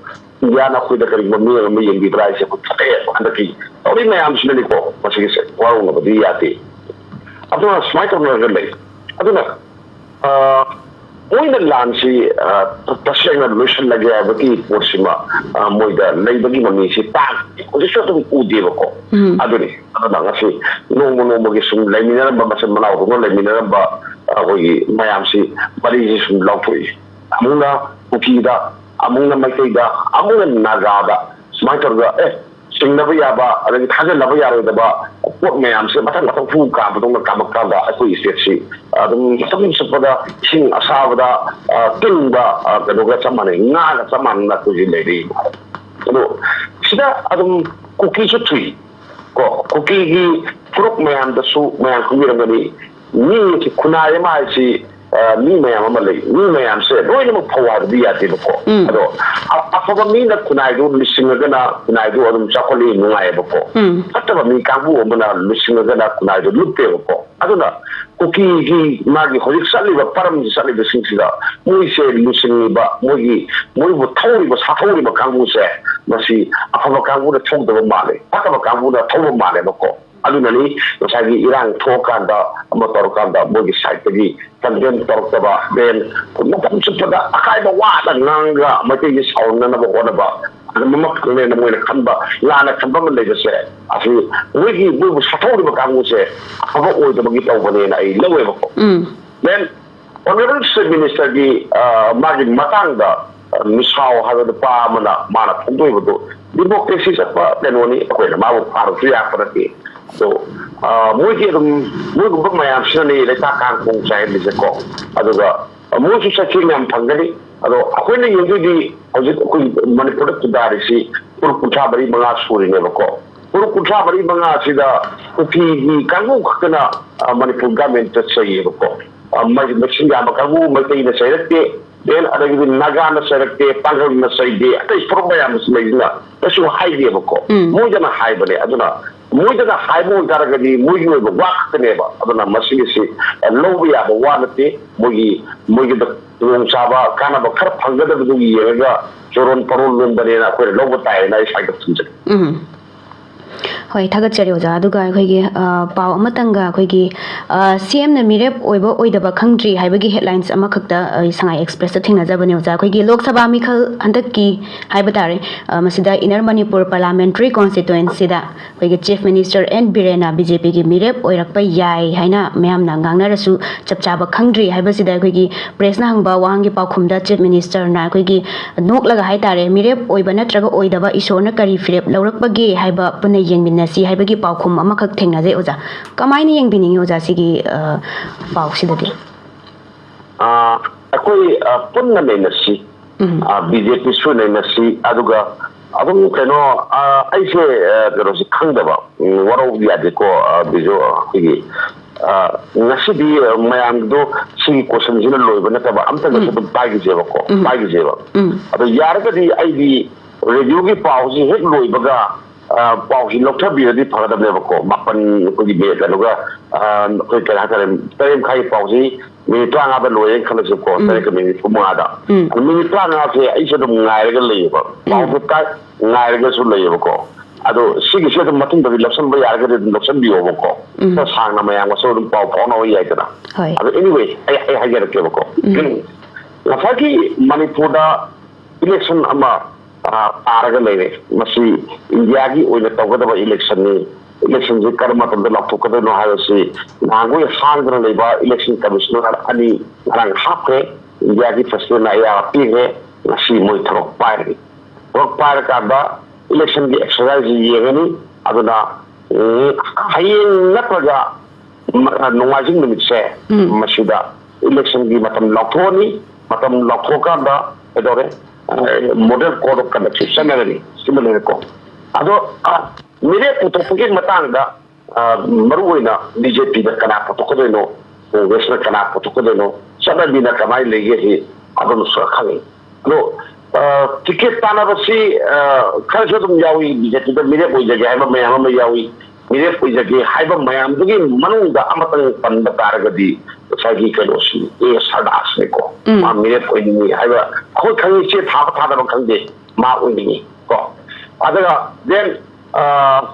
ꯏꯟꯗꯤꯌꯥꯅ ꯑꯩꯈꯣꯏꯗ ꯀꯔꯤꯒꯨꯝꯕ ꯃꯤꯠꯌꯦꯡ ꯑꯃ ꯌꯦꯡꯕꯤꯕ꯭ꯔꯥ ꯍꯥꯏꯁꯦ ꯑꯩꯈꯣꯏ ꯊꯥꯒꯠꯂꯦꯕ꯫ ꯍꯟꯗꯛꯀꯤ ꯇꯧꯔꯤ ꯃꯌꯥꯝꯁꯤꯅꯅꯤꯀꯣ, ꯃꯁꯤꯒꯤꯁꯦ ꯋꯥꯔꯧꯅꯕꯗꯤ ꯌꯥꯗꯦ꯫ ꯑꯗꯨꯅ ꯁꯨꯃꯥꯏꯅ ꯇꯧꯅꯔꯒ ꯂꯩ꯫ ꯑꯗꯨꯅ, ꯑ, ꯃꯣꯏꯅ ꯂꯥꯟꯁꯤ, ꯑ, ꯇꯁꯦꯡꯅ ꯂꯣꯏꯁꯤꯜꯂꯒꯦ ꯍꯥꯏꯕꯒꯤ ꯄꯣꯠꯁꯤꯃ, ꯑ, ꯃꯣꯏꯗ ꯂꯩꯕꯒꯤ ꯃꯃꯤꯁꯤ ꯇꯥꯡ-, ꯍꯧꯖꯤꯛꯁꯨ ꯑꯗꯨꯝ ꯎꯗꯦꯕꯀꯣ꯫ ꯎꯝ꯫ ꯑꯗꯨꯅꯤ꯫ ꯑꯗꯨꯅ ꯉꯁꯤ ꯅꯣꯡꯃ ꯅꯣꯡꯃꯒꯤ ꯁꯨꯝ ꯂꯩꯃꯤꯟꯅꯔꯝꯕ, ꯃꯆꯤꯟ ꯃꯅꯥꯎꯗꯧꯅ ꯂꯩꯃꯤꯟꯅꯔꯝꯕ ꯑꯩꯈꯣꯏꯒꯤ ꯃꯌꯥꯝꯁꯤ ꯃꯔꯤꯁꯤ ꯁꯨꯝ ꯂꯥꯎꯊꯣꯛꯏ꯫ ꯑꯃꯨꯛꯅ ꯀꯨꯀꯤꯗ, ꯑꯃꯨꯛꯅ ꯃꯩꯇꯩꯗ, ꯑꯃꯨꯛꯅ ꯅꯥꯒꯥꯗ, ꯁꯨꯃꯥꯏꯅ ꯇꯧꯔꯒ, ꯑꯦ, ꯆꯤꯡꯅꯕ ꯌꯥꯕ, ꯑꯗꯒꯤ ꯊꯥꯖꯅꯕ ꯌꯥꯔꯣꯏꯗꯕ ꯄꯣꯠ ꯃꯌꯥꯝꯁꯦ ꯃꯊꯪ ꯃꯊꯪ ꯍꯨ ꯀꯥꯕꯗꯧꯅ ꯀꯥꯝꯃꯛꯀꯥꯟꯗ ꯑꯩꯈꯣꯏ ꯁ꯭ꯇꯦꯠꯁꯤ ꯑꯗꯨꯝ ꯃꯇꯝ ꯆꯨꯞꯄꯗ ꯏꯁꯤꯡ ꯑꯁꯥꯕꯗ, ꯑ, ꯇꯤꯡꯕ, ꯑ, ꯀꯩꯅꯣꯒ ꯆꯞ ꯃꯥꯟꯅꯩ, ꯉꯥꯒ ꯆꯞ ꯃꯥꯟꯅꯅ ꯑꯩꯈꯣꯏꯁꯤ ꯂꯩꯔꯤ꯫ ꯑꯗꯣ ꯁꯤꯗ ꯑꯗꯨꯝ ꯀꯨꯀꯤꯁꯨ ꯊꯨꯏ꯫ ꯀꯣ, ꯀꯨꯀꯤꯒꯤ ꯐꯨꯔꯨꯞ ꯃꯌꯥꯝꯗꯁꯨ ꯃꯌꯥꯝ ꯈꯪꯕꯤꯔꯝꯒꯅꯤ, ꯃꯤ ꯈꯨꯟꯅꯥꯏ ꯑꯃ ꯍꯥꯏꯁꯤ, ꯑ, ꯃꯤ ꯃꯌꯥꯝ ꯑꯃ ꯂꯩ꯫ ꯃꯤ ꯃꯌꯥꯝꯁꯦ ꯂꯣꯏꯅꯃꯛ ꯐꯧ ꯍꯥꯏꯕꯗꯤ ꯌꯥꯗꯦꯕꯀꯣ꯫ ꯎꯝ꯫ ꯑꯗꯣ ꯑ-, ꯑꯐꯕ ꯃꯤꯅ ꯈꯨꯟꯅꯥꯏꯗꯨ ꯂꯨꯆꯤꯡꯉꯒꯅ ꯈꯨꯟꯅꯥꯏꯗꯨ ꯑꯗꯨꯝ ꯆꯥꯎꯈꯠꯂꯤ, ꯅꯨꯡꯉꯥꯏꯌꯦꯕꯀꯣ꯫ ꯎꯝ꯫ ꯐꯠꯇꯕ ꯃꯤ ꯀꯥꯡꯕꯨ ꯑꯃꯅ ꯂꯨꯆꯤꯡꯉꯒꯅ ꯈꯨꯟꯅꯥꯏꯗꯨ ꯂꯨꯞꯄꯦꯕꯀꯣ꯫ ꯑꯗꯨꯅ ꯀꯨꯀꯤꯒꯤ ꯃꯥꯒꯤ ꯍꯧꯖꯤꯛ ꯆꯠꯂꯤꯕ ꯄꯔꯝꯁꯤ ꯆꯠꯂꯤꯕꯁꯤꯡꯁꯤꯗ ꯃꯣꯏꯁꯦ ꯂꯨꯆꯤꯡꯉꯤꯕ, ꯃꯣꯏꯒꯤ, ꯃꯣꯏꯕꯨ ꯊꯧꯔꯤꯕ, ꯁꯥꯊꯧꯔꯤꯕ ꯀꯥꯡꯕꯨꯁꯦ, ꯃꯁꯤ ꯑꯐꯕ ꯀꯥꯡꯕꯨꯅ ꯊꯧꯗꯕ ꯃꯥꯜꯂꯦ, ꯐꯠꯇꯕ ꯀꯥꯡꯕꯨꯅ ꯊꯧꯕ ꯃꯥꯜꯂꯦꯕꯀꯣ꯫ ꯑꯗꯨꯅꯅꯤ ꯉꯁꯥꯏꯒꯤ ꯏꯔꯥꯡ ꯊꯣꯛꯑꯀꯥꯟꯗ, ꯑꯃ ꯇꯧꯔꯀꯥꯟꯗ ꯃꯣꯏꯒꯤ ꯁꯥꯏꯠꯇꯒꯤ ꯀꯟꯗꯦꯝ ꯇꯧꯔꯛꯇꯕ, ꯗꯦꯟ ꯃꯐꯝ ꯆꯨꯞꯄꯗ ꯑꯀꯥꯏꯕ ꯋꯥꯗ ꯉꯥꯡꯉꯒ ꯃꯩꯇꯩꯁꯦ ꯁꯥꯎꯍꯟꯅꯅꯕ ꯍꯣꯠꯅꯕ, ꯑꯗꯨ ꯃꯃꯛ ꯊꯪꯅꯦꯅ ꯃꯣꯏꯅ ꯈꯟꯕ, ꯂꯥꯟꯅ ꯈꯟꯕ ꯑꯃ ꯂꯩꯕꯁꯦ, ꯑꯁꯤ ꯃꯣꯏꯒꯤ, ꯃꯣꯏꯕꯨ ꯁꯥꯊꯧꯔꯤꯕ ꯀꯥꯡꯕꯨꯁꯦ ꯑꯐꯕ ꯑꯣꯏꯗꯕꯒꯤ ꯇꯧꯕꯅꯦꯅ ꯑꯩ ꯂꯧꯋꯦꯕꯀꯣ꯫ ꯎꯝ꯫ ꯗꯦꯟ ꯑꯣꯅꯔꯦꯕꯜ ꯆꯤꯐ ꯃꯤꯅꯤꯁꯇꯔꯒꯤ, ꯑ, ꯃꯥꯒꯤ ꯃꯇꯥꯡꯗ, ꯑ, ꯃꯤꯁꯥꯎ ꯍꯥꯏꯕ ꯅꯨꯄꯥ ꯑꯃꯅ ꯃꯥꯅ ꯐꯣꯡꯗꯣꯛꯏꯕꯗꯨ ꯗꯤꯃꯣꯀ꯭ꯔꯦꯁꯤ ꯆꯠꯄ ꯀꯩꯅꯣꯅꯤ, ꯑꯩꯈꯣꯏꯅ ꯃꯥꯕꯨ ꯐꯥꯔꯁꯨ ꯌꯥꯄ ꯅꯠꯇꯦ꯫ ꯑꯗꯣ, ꯑ, ꯃꯣꯏꯗꯤ ꯑꯗꯨꯝ ꯃꯣꯏꯒꯨꯝꯕ ꯃꯌꯥꯝꯁꯤꯅꯅꯤ ꯂꯩꯇꯥ ꯀꯥꯡ ꯈꯣꯡ ꯆꯥꯏꯍꯜꯂꯤꯁꯦꯀꯣ꯫ ꯑꯗꯨꯒ ꯃꯣꯏꯁꯨ ꯆꯩꯊꯦꯡ ꯌꯥꯝ ꯐꯪꯒꯅꯤ꯫ ꯑꯗꯣ ꯑꯩꯈꯣꯏꯅ ꯌꯦꯡꯗꯣꯏꯗꯤ ꯍꯧꯖꯤꯛ ꯑꯩꯈꯣꯏ ꯃꯅꯤꯄꯨꯔꯗ ꯈꯨꯟꯗꯥꯔꯤꯁꯤ ꯐꯨꯔꯨꯞ ꯀꯨꯟꯊ꯭ꯔꯥ ꯃꯔꯤ ꯃꯉꯥ ꯁꯨꯔꯤꯅꯦꯕꯀꯣ꯫ ꯐꯨꯔꯨꯞ ꯀꯨꯟꯊ꯭ꯔꯥ ꯃꯔꯤ ꯃꯉꯥ ꯑꯁꯤꯗ ꯀꯨꯀꯤꯒꯤ ꯀꯥꯡꯕꯨ ꯈꯛꯇꯅ, ꯑ, ꯃꯅꯤꯄꯨꯔ ꯒꯃꯦꯟꯇ ꯆꯩꯌꯦꯕꯀꯣ꯫ ꯑ, ꯃ-, ꯃꯁꯤꯡ ꯌꯥꯝꯕ ꯀꯥꯡꯕꯨ ꯃꯩꯇꯩꯅ ꯆꯩꯔꯛꯇꯦ, ꯗꯦꯟ ꯑꯗꯒꯤꯗꯤ ꯅꯥꯒꯥꯅ ꯆꯩꯔꯛꯇꯦ, ꯄꯥꯡꯒꯜꯅ ꯆꯩꯗꯦ, ꯑꯇꯩ ꯐꯨꯔꯨꯞ ꯃꯌꯥꯝ ꯑꯁꯤ ꯂꯩꯗꯨꯅ ꯀꯩꯁꯨ ꯍꯥꯏꯗꯦꯕꯀꯣ꯫ ꯎꯝ꯫ ꯃꯣꯏꯗꯅ ꯍꯥꯏꯕꯅꯦ꯫ ꯑꯗꯨꯅ ꯃꯣꯏꯗꯅ ꯍꯥꯏꯕ ꯑꯣꯏꯇꯥꯔꯒꯗꯤ ꯃꯣꯏꯒꯤ ꯑꯣꯏꯕ ꯋꯥ ꯈꯛꯇꯅꯦꯕ꯫ ꯑꯗꯨꯅ ꯃꯁꯤꯒꯤꯁꯤ, ꯑ, ꯂꯧꯕ ꯌꯥꯕ ꯋꯥ ꯅꯠꯇꯦ꯫ ꯃꯣꯏꯒꯤ, ꯃꯣꯏꯒꯤꯗ ꯈꯨꯗꯣꯡꯆꯥꯕ, ꯀꯥꯟꯅꯕ ꯈꯔ ꯐꯪꯒꯗꯕꯗꯨ ꯌꯦꯡꯉꯒ ꯆꯨꯔꯣꯟ ꯄꯔꯣꯟ ꯂꯣꯟꯕꯅꯦꯅ ꯑꯩꯈꯣꯏꯅ ꯂꯧꯕ ꯇꯥꯏꯅ ꯑꯩ ꯁ꯭ꯋꯥꯏꯗ ꯊꯝꯖꯒꯦ꯫ ꯎꯝ꯫ ꯍꯣꯏ, ꯊꯥꯒꯠꯆꯔꯤ ꯑꯣꯖꯥ꯫ ꯑꯗꯨꯒ ꯑꯩꯈꯣꯏꯒꯤ, ꯑ, ꯄꯥꯎ ꯑꯃꯇꯪꯒ ꯑꯩꯈꯣꯏꯒꯤ, ꯑ, ꯁꯤ ꯑꯦꯝꯅ ꯃꯤꯔꯦꯞ ꯑꯣꯏꯕ ꯑꯣꯏꯗꯕ ꯈꯪꯗ꯭ꯔꯤ ꯍꯥꯏꯕꯒꯤ ꯍꯦꯗꯂꯥꯏꯟꯁ ꯑꯃꯈꯛꯇ ꯑꯩ ꯁꯉꯥꯏ ꯑꯦꯛꯁꯄ꯭ꯔꯦꯁꯇ ꯊꯦꯡꯅꯖꯕꯅꯦ ꯑꯣꯖꯥ꯫ ꯑꯩꯈꯣꯏꯒꯤ ꯂꯣꯛ ꯁꯚꯥ ꯃꯤꯈꯜ ꯍꯟꯗꯛꯀꯤ ꯍꯥꯏꯕ ꯇꯥꯔꯦ, ꯑ, ꯃꯁꯤꯗ ꯏꯟꯅꯔ ꯃꯅꯤꯄꯨꯔ ꯄꯥꯔꯂꯥꯃꯦꯟꯇꯔꯤ ꯀꯣꯟꯁꯇꯤꯇ꯭ꯋꯦꯟꯁꯤꯗ ꯑꯩꯈꯣꯏꯒꯤ ꯆꯤꯐ ꯃꯤꯅꯤꯁꯇꯔ ꯑꯦꯟ ꯕꯤꯔꯦꯟꯅ ꯕꯤ ꯖꯦ ꯄꯤꯒꯤ ꯃꯤꯔꯦꯞ ꯑꯣꯏꯔꯛꯄ ꯌꯥꯏ ꯍꯥꯏꯅ ꯃꯌꯥꯝꯅ ꯉꯥꯡꯅꯔꯁꯨ ꯆꯞ ꯆꯥꯕ ꯈꯪꯗ꯭ꯔꯤ ꯍꯥꯏꯕꯁꯤꯗ ꯑꯩꯈꯣꯏꯒꯤ ꯄ꯭ꯔꯦꯁꯅ ꯍꯪꯕ ꯋꯥꯍꯪꯒꯤ ꯄꯥꯎꯈꯨꯝꯗ ꯆꯤꯐ ꯃꯤꯅꯤꯁꯇꯔꯅ ꯑꯩꯈꯣꯏꯒꯤ ꯅꯣꯛꯂꯒ ꯍꯥꯏꯇꯥꯔꯦ, ꯃꯤꯔꯦꯞ ꯑꯣꯏꯕ ꯅꯠꯇ꯭ꯔꯒ ꯑꯣꯏꯗꯕ ꯏꯁꯣꯔꯅ ꯀꯔꯤ ꯐꯤꯔꯦꯞ ꯂꯧꯔꯛꯄꯒꯦ ꯍꯥꯏꯕ ꯄꯨꯟꯅ ꯌꯦꯡꯃꯤꯟꯅꯁꯤ ꯍꯥꯏꯕꯒꯤ ꯄꯥꯎꯈꯨꯝ ꯑꯃꯈꯛ ꯊꯦꯡꯅꯖꯩ ꯑꯣꯖꯥ꯫ ꯀꯃꯥꯏꯅ ꯌꯦꯡꯕꯤꯅꯤꯡꯉꯤ ꯑꯣꯖꯥ ꯁꯤꯒꯤ, ꯑ, ꯄꯥꯎꯁꯤꯗꯗꯤ? ꯑ, ꯑꯩꯈꯣꯏ, ꯑ, ꯄꯨꯟꯅ ꯅꯩꯅꯁꯤ꯫ ꯎꯝ꯫ ꯑ, ꯕꯤ ꯖꯦ ꯄꯤꯁꯨ ꯅꯩꯅꯁꯤ, ꯑꯗꯨꯒ ꯑꯗꯨꯝ ꯀꯩꯅꯣ, ꯑ, ꯑꯩꯁꯦ, ꯑ, ꯀꯩꯅꯣꯁꯤ ꯈꯪꯗꯕ, ꯎꯝ, ꯋꯥꯔꯧꯕꯗꯤ ꯌꯥꯗꯦꯀꯣ, ꯑ, ꯕꯤꯖꯨ, ꯑꯩꯈꯣꯏꯒꯤ, ꯑ, ꯉꯁꯤꯗꯤ, ꯑ, ꯃꯌꯥꯝꯗꯣ ꯁꯤꯒꯤ ꯀꯣꯏꯁꯟꯁꯤꯅ ꯂꯣꯏꯕ ꯅꯠꯇꯕ, ꯑꯝꯇꯪꯒꯁꯨ ꯎꯝ꯫ ꯑꯗꯨꯝ ꯄꯥꯏꯈꯤꯁꯦꯕꯀꯣ, ꯎꯝ꯫ ꯄꯥꯏꯈꯤꯁꯦꯕ꯫ ꯎꯝ꯫ ꯑꯗꯣ ꯌꯥꯔꯒꯗꯤ ꯑꯩꯗꯤ ꯔꯦꯗꯤꯑꯣꯒꯤ ꯄꯥꯎꯁꯤ ꯍꯦꯛ ꯂꯣꯏꯕꯒ, ꯑ, ꯄꯥꯎꯁꯤ ꯂꯧꯊꯕꯤꯔꯗꯤ ꯐꯒꯗꯕꯅꯦꯕꯀꯣ, ꯃꯥꯄꯟ ꯑꯩꯈꯣꯏꯒꯤ ꯃꯦ-, ꯀꯩꯅꯣꯒ, ꯑ, ꯑꯩꯈꯣꯏ ꯀꯩ ꯍꯥꯏꯇꯥꯔꯦ, ꯇꯔꯦꯠ ꯃꯈꯥꯏꯒꯤ ꯄꯥꯎꯁꯤ ꯃꯤꯅꯤꯠ ꯇꯔꯥꯃꯉꯥꯗ ꯂꯣꯏꯔꯦꯅ ꯈꯜꯂꯁꯤꯀꯣ, ꯎꯝ꯫ ꯇꯔꯦꯠꯀ ꯃꯤꯅꯤꯠ ꯅꯤꯐꯨ ꯃꯉꯥꯗ꯫ ꯎꯝ꯫ ꯑꯗꯣ ꯃꯤꯅꯤꯠ ꯇꯔꯥꯃꯉꯥꯁꯦ ꯑꯩꯁꯨ ꯑꯗꯨꯝ ꯉꯥꯏꯔꯒ ꯂꯩꯌꯦꯕ꯫ ꯎꯝ꯫ ꯄꯥꯎꯁꯦ ꯇꯥꯏ, ꯉꯥꯏꯔꯒꯁꯨ ꯂꯩꯌꯦꯕꯀꯣ꯫ ꯑꯗꯣ ꯁꯤꯒꯤꯁꯦ ꯑꯗꯨꯝ ꯃꯇꯨꯡꯗꯗꯤ ꯂꯧꯁꯟꯕ ꯌꯥꯔꯒꯗꯤ ꯑꯗꯨꯝ ꯂꯧꯁꯟꯕꯤꯌꯣꯕꯀꯣ꯫ ꯎꯝ꯫ ꯈꯔ ꯁꯥꯡꯅ ꯃꯌꯥꯝꯒꯁꯨ ꯑꯗꯨꯝ ꯄꯥꯎ ꯐꯥꯎꯅꯕ ꯌꯥꯏꯗꯅ꯫ ꯍꯣꯏ꯫ ꯑꯗꯣ anyway, ꯑꯩ, ꯑꯩ ꯍꯥꯏꯖꯔꯛꯀꯦꯕꯀꯣ꯫ ꯎꯝ꯫ ꯉꯁꯥꯏꯒꯤ ꯃꯅꯤꯄꯨꯔꯗ election ꯑꯃ, ꯑ, ꯇꯥꯔꯒ ꯂꯩꯔꯦ꯫ ꯃꯁꯤ ꯏꯟꯗꯤꯌꯥꯒꯤ ꯑꯣꯏꯅ ꯇꯧꯒꯗꯕ electionꯅꯤ꯫ Electionꯁꯤ ꯀꯔꯝꯕ ꯃꯇꯝꯗ ꯂꯥꯎꯊꯣꯛꯀꯗꯣꯏꯅꯣ ꯍꯥꯏꯕꯁꯤ ꯅꯍꯥꯟꯈꯣꯏ ꯍꯥꯡꯗꯅ ꯂꯩꯕ election commissioner ꯑꯅꯤ ꯉꯔꯥꯡ ꯍꯥꯞꯈ꯭ꯔꯦ꯫ ꯏꯟꯗꯤꯌꯥꯒꯤ presidentꯅ ꯑꯌꯥꯕ ꯄꯤꯈ꯭ꯔꯦ꯫ ꯉꯁꯤ ꯃꯣꯏ ꯊꯕꯛ ꯄꯥꯏꯔꯅꯤ꯫ ꯊꯕꯛ ꯄꯥꯏꯔꯀꯥꯟꯗ electionꯒꯤ exerciseꯁꯤ ꯌꯦꯡꯉꯅꯤ꯫ ꯑꯗꯨꯅ, ꯎꯝ, ꯍꯌꯦꯡ ꯅꯠꯇ꯭ꯔꯒ ꯃ-, ꯅꯣꯡꯃꯥꯏꯖꯤꯡ ꯅꯨꯃꯤꯠꯁꯦ, ꯎꯝ꯫ ꯃꯁꯤꯗ electionꯒꯤ ꯃꯇꯝ ꯂꯥꯎꯊꯣꯛꯑꯅꯤ꯫ ꯃꯇꯝ ꯂꯥꯎꯊꯣꯛꯑꯀꯥꯟꯗ ꯀꯩꯗꯧꯔꯦ? ꯑ, model code of conduct ꯆꯠꯅꯔꯅꯤ꯫ ꯁꯤꯃ ꯂꯩꯔꯦꯀꯣ꯫ ꯑꯗꯣ, ꯑ, ꯃꯤꯔꯦꯞ ꯄꯨꯊꯣꯛꯄꯒꯤ ꯃꯇꯥꯡꯗ, ꯑ, ꯃꯔꯨꯑꯣꯏꯅ BJPꯗ ꯀꯅꯥ ꯄꯨꯊꯣꯛꯀꯗꯣꯏꯅꯣ, Congressꯅ ꯀꯅꯥ ꯄꯨꯊꯣꯛꯀꯗꯣꯏꯅꯣ, ꯆꯠꯅꯕꯤꯅ ꯀꯃꯥꯏꯅ ꯂꯩꯒꯦ ꯁꯤ ꯑꯗꯨꯝꯁꯨ ꯈꯪꯉꯤ꯫ ꯑꯗꯣ, ꯑ, ticket ꯇꯥꯟꯅꯕꯁꯤ, ꯑ, ꯈꯔꯁꯨ ꯑꯗꯨꯝ ꯌꯥꯎꯏ꯫ BJPꯗ ꯃꯤꯔꯦꯞ ꯑꯣꯏꯖꯒꯦ ꯍꯥꯏꯕ ꯃꯌꯥꯝ ꯑꯃ ꯌꯥꯎꯏ꯫ ꯃꯤꯔꯦꯞ ꯑꯣꯏꯖꯒꯦ ꯍꯥꯏꯕ ꯃꯌꯥꯝꯗꯨꯒꯤ ꯃꯅꯨꯡꯗ ꯑꯃꯇꯪ ꯄꯟꯕ ꯇꯥꯔꯒꯗꯤ ꯉꯁꯥꯏꯒꯤ ꯀꯩꯅꯣꯁꯤ, A ꯁꯔꯗꯥꯁꯅꯤꯀꯣ꯫ ꯎꯝ꯫ ꯃꯥ ꯃꯤꯔꯦꯞ ꯑꯣꯏꯅꯤꯡꯉꯤ ꯍꯥꯏꯕ, ꯑꯩꯈꯣꯏ ꯈꯪꯉꯤ, ꯆꯦ ꯊꯥꯕ ꯊꯥꯗꯕ ꯈꯪꯗꯦ, ꯃꯥ ꯑꯣꯏꯅꯤꯡꯉꯤ ꯀꯣ꯫ ꯑꯗꯨꯒ then, ꯑ,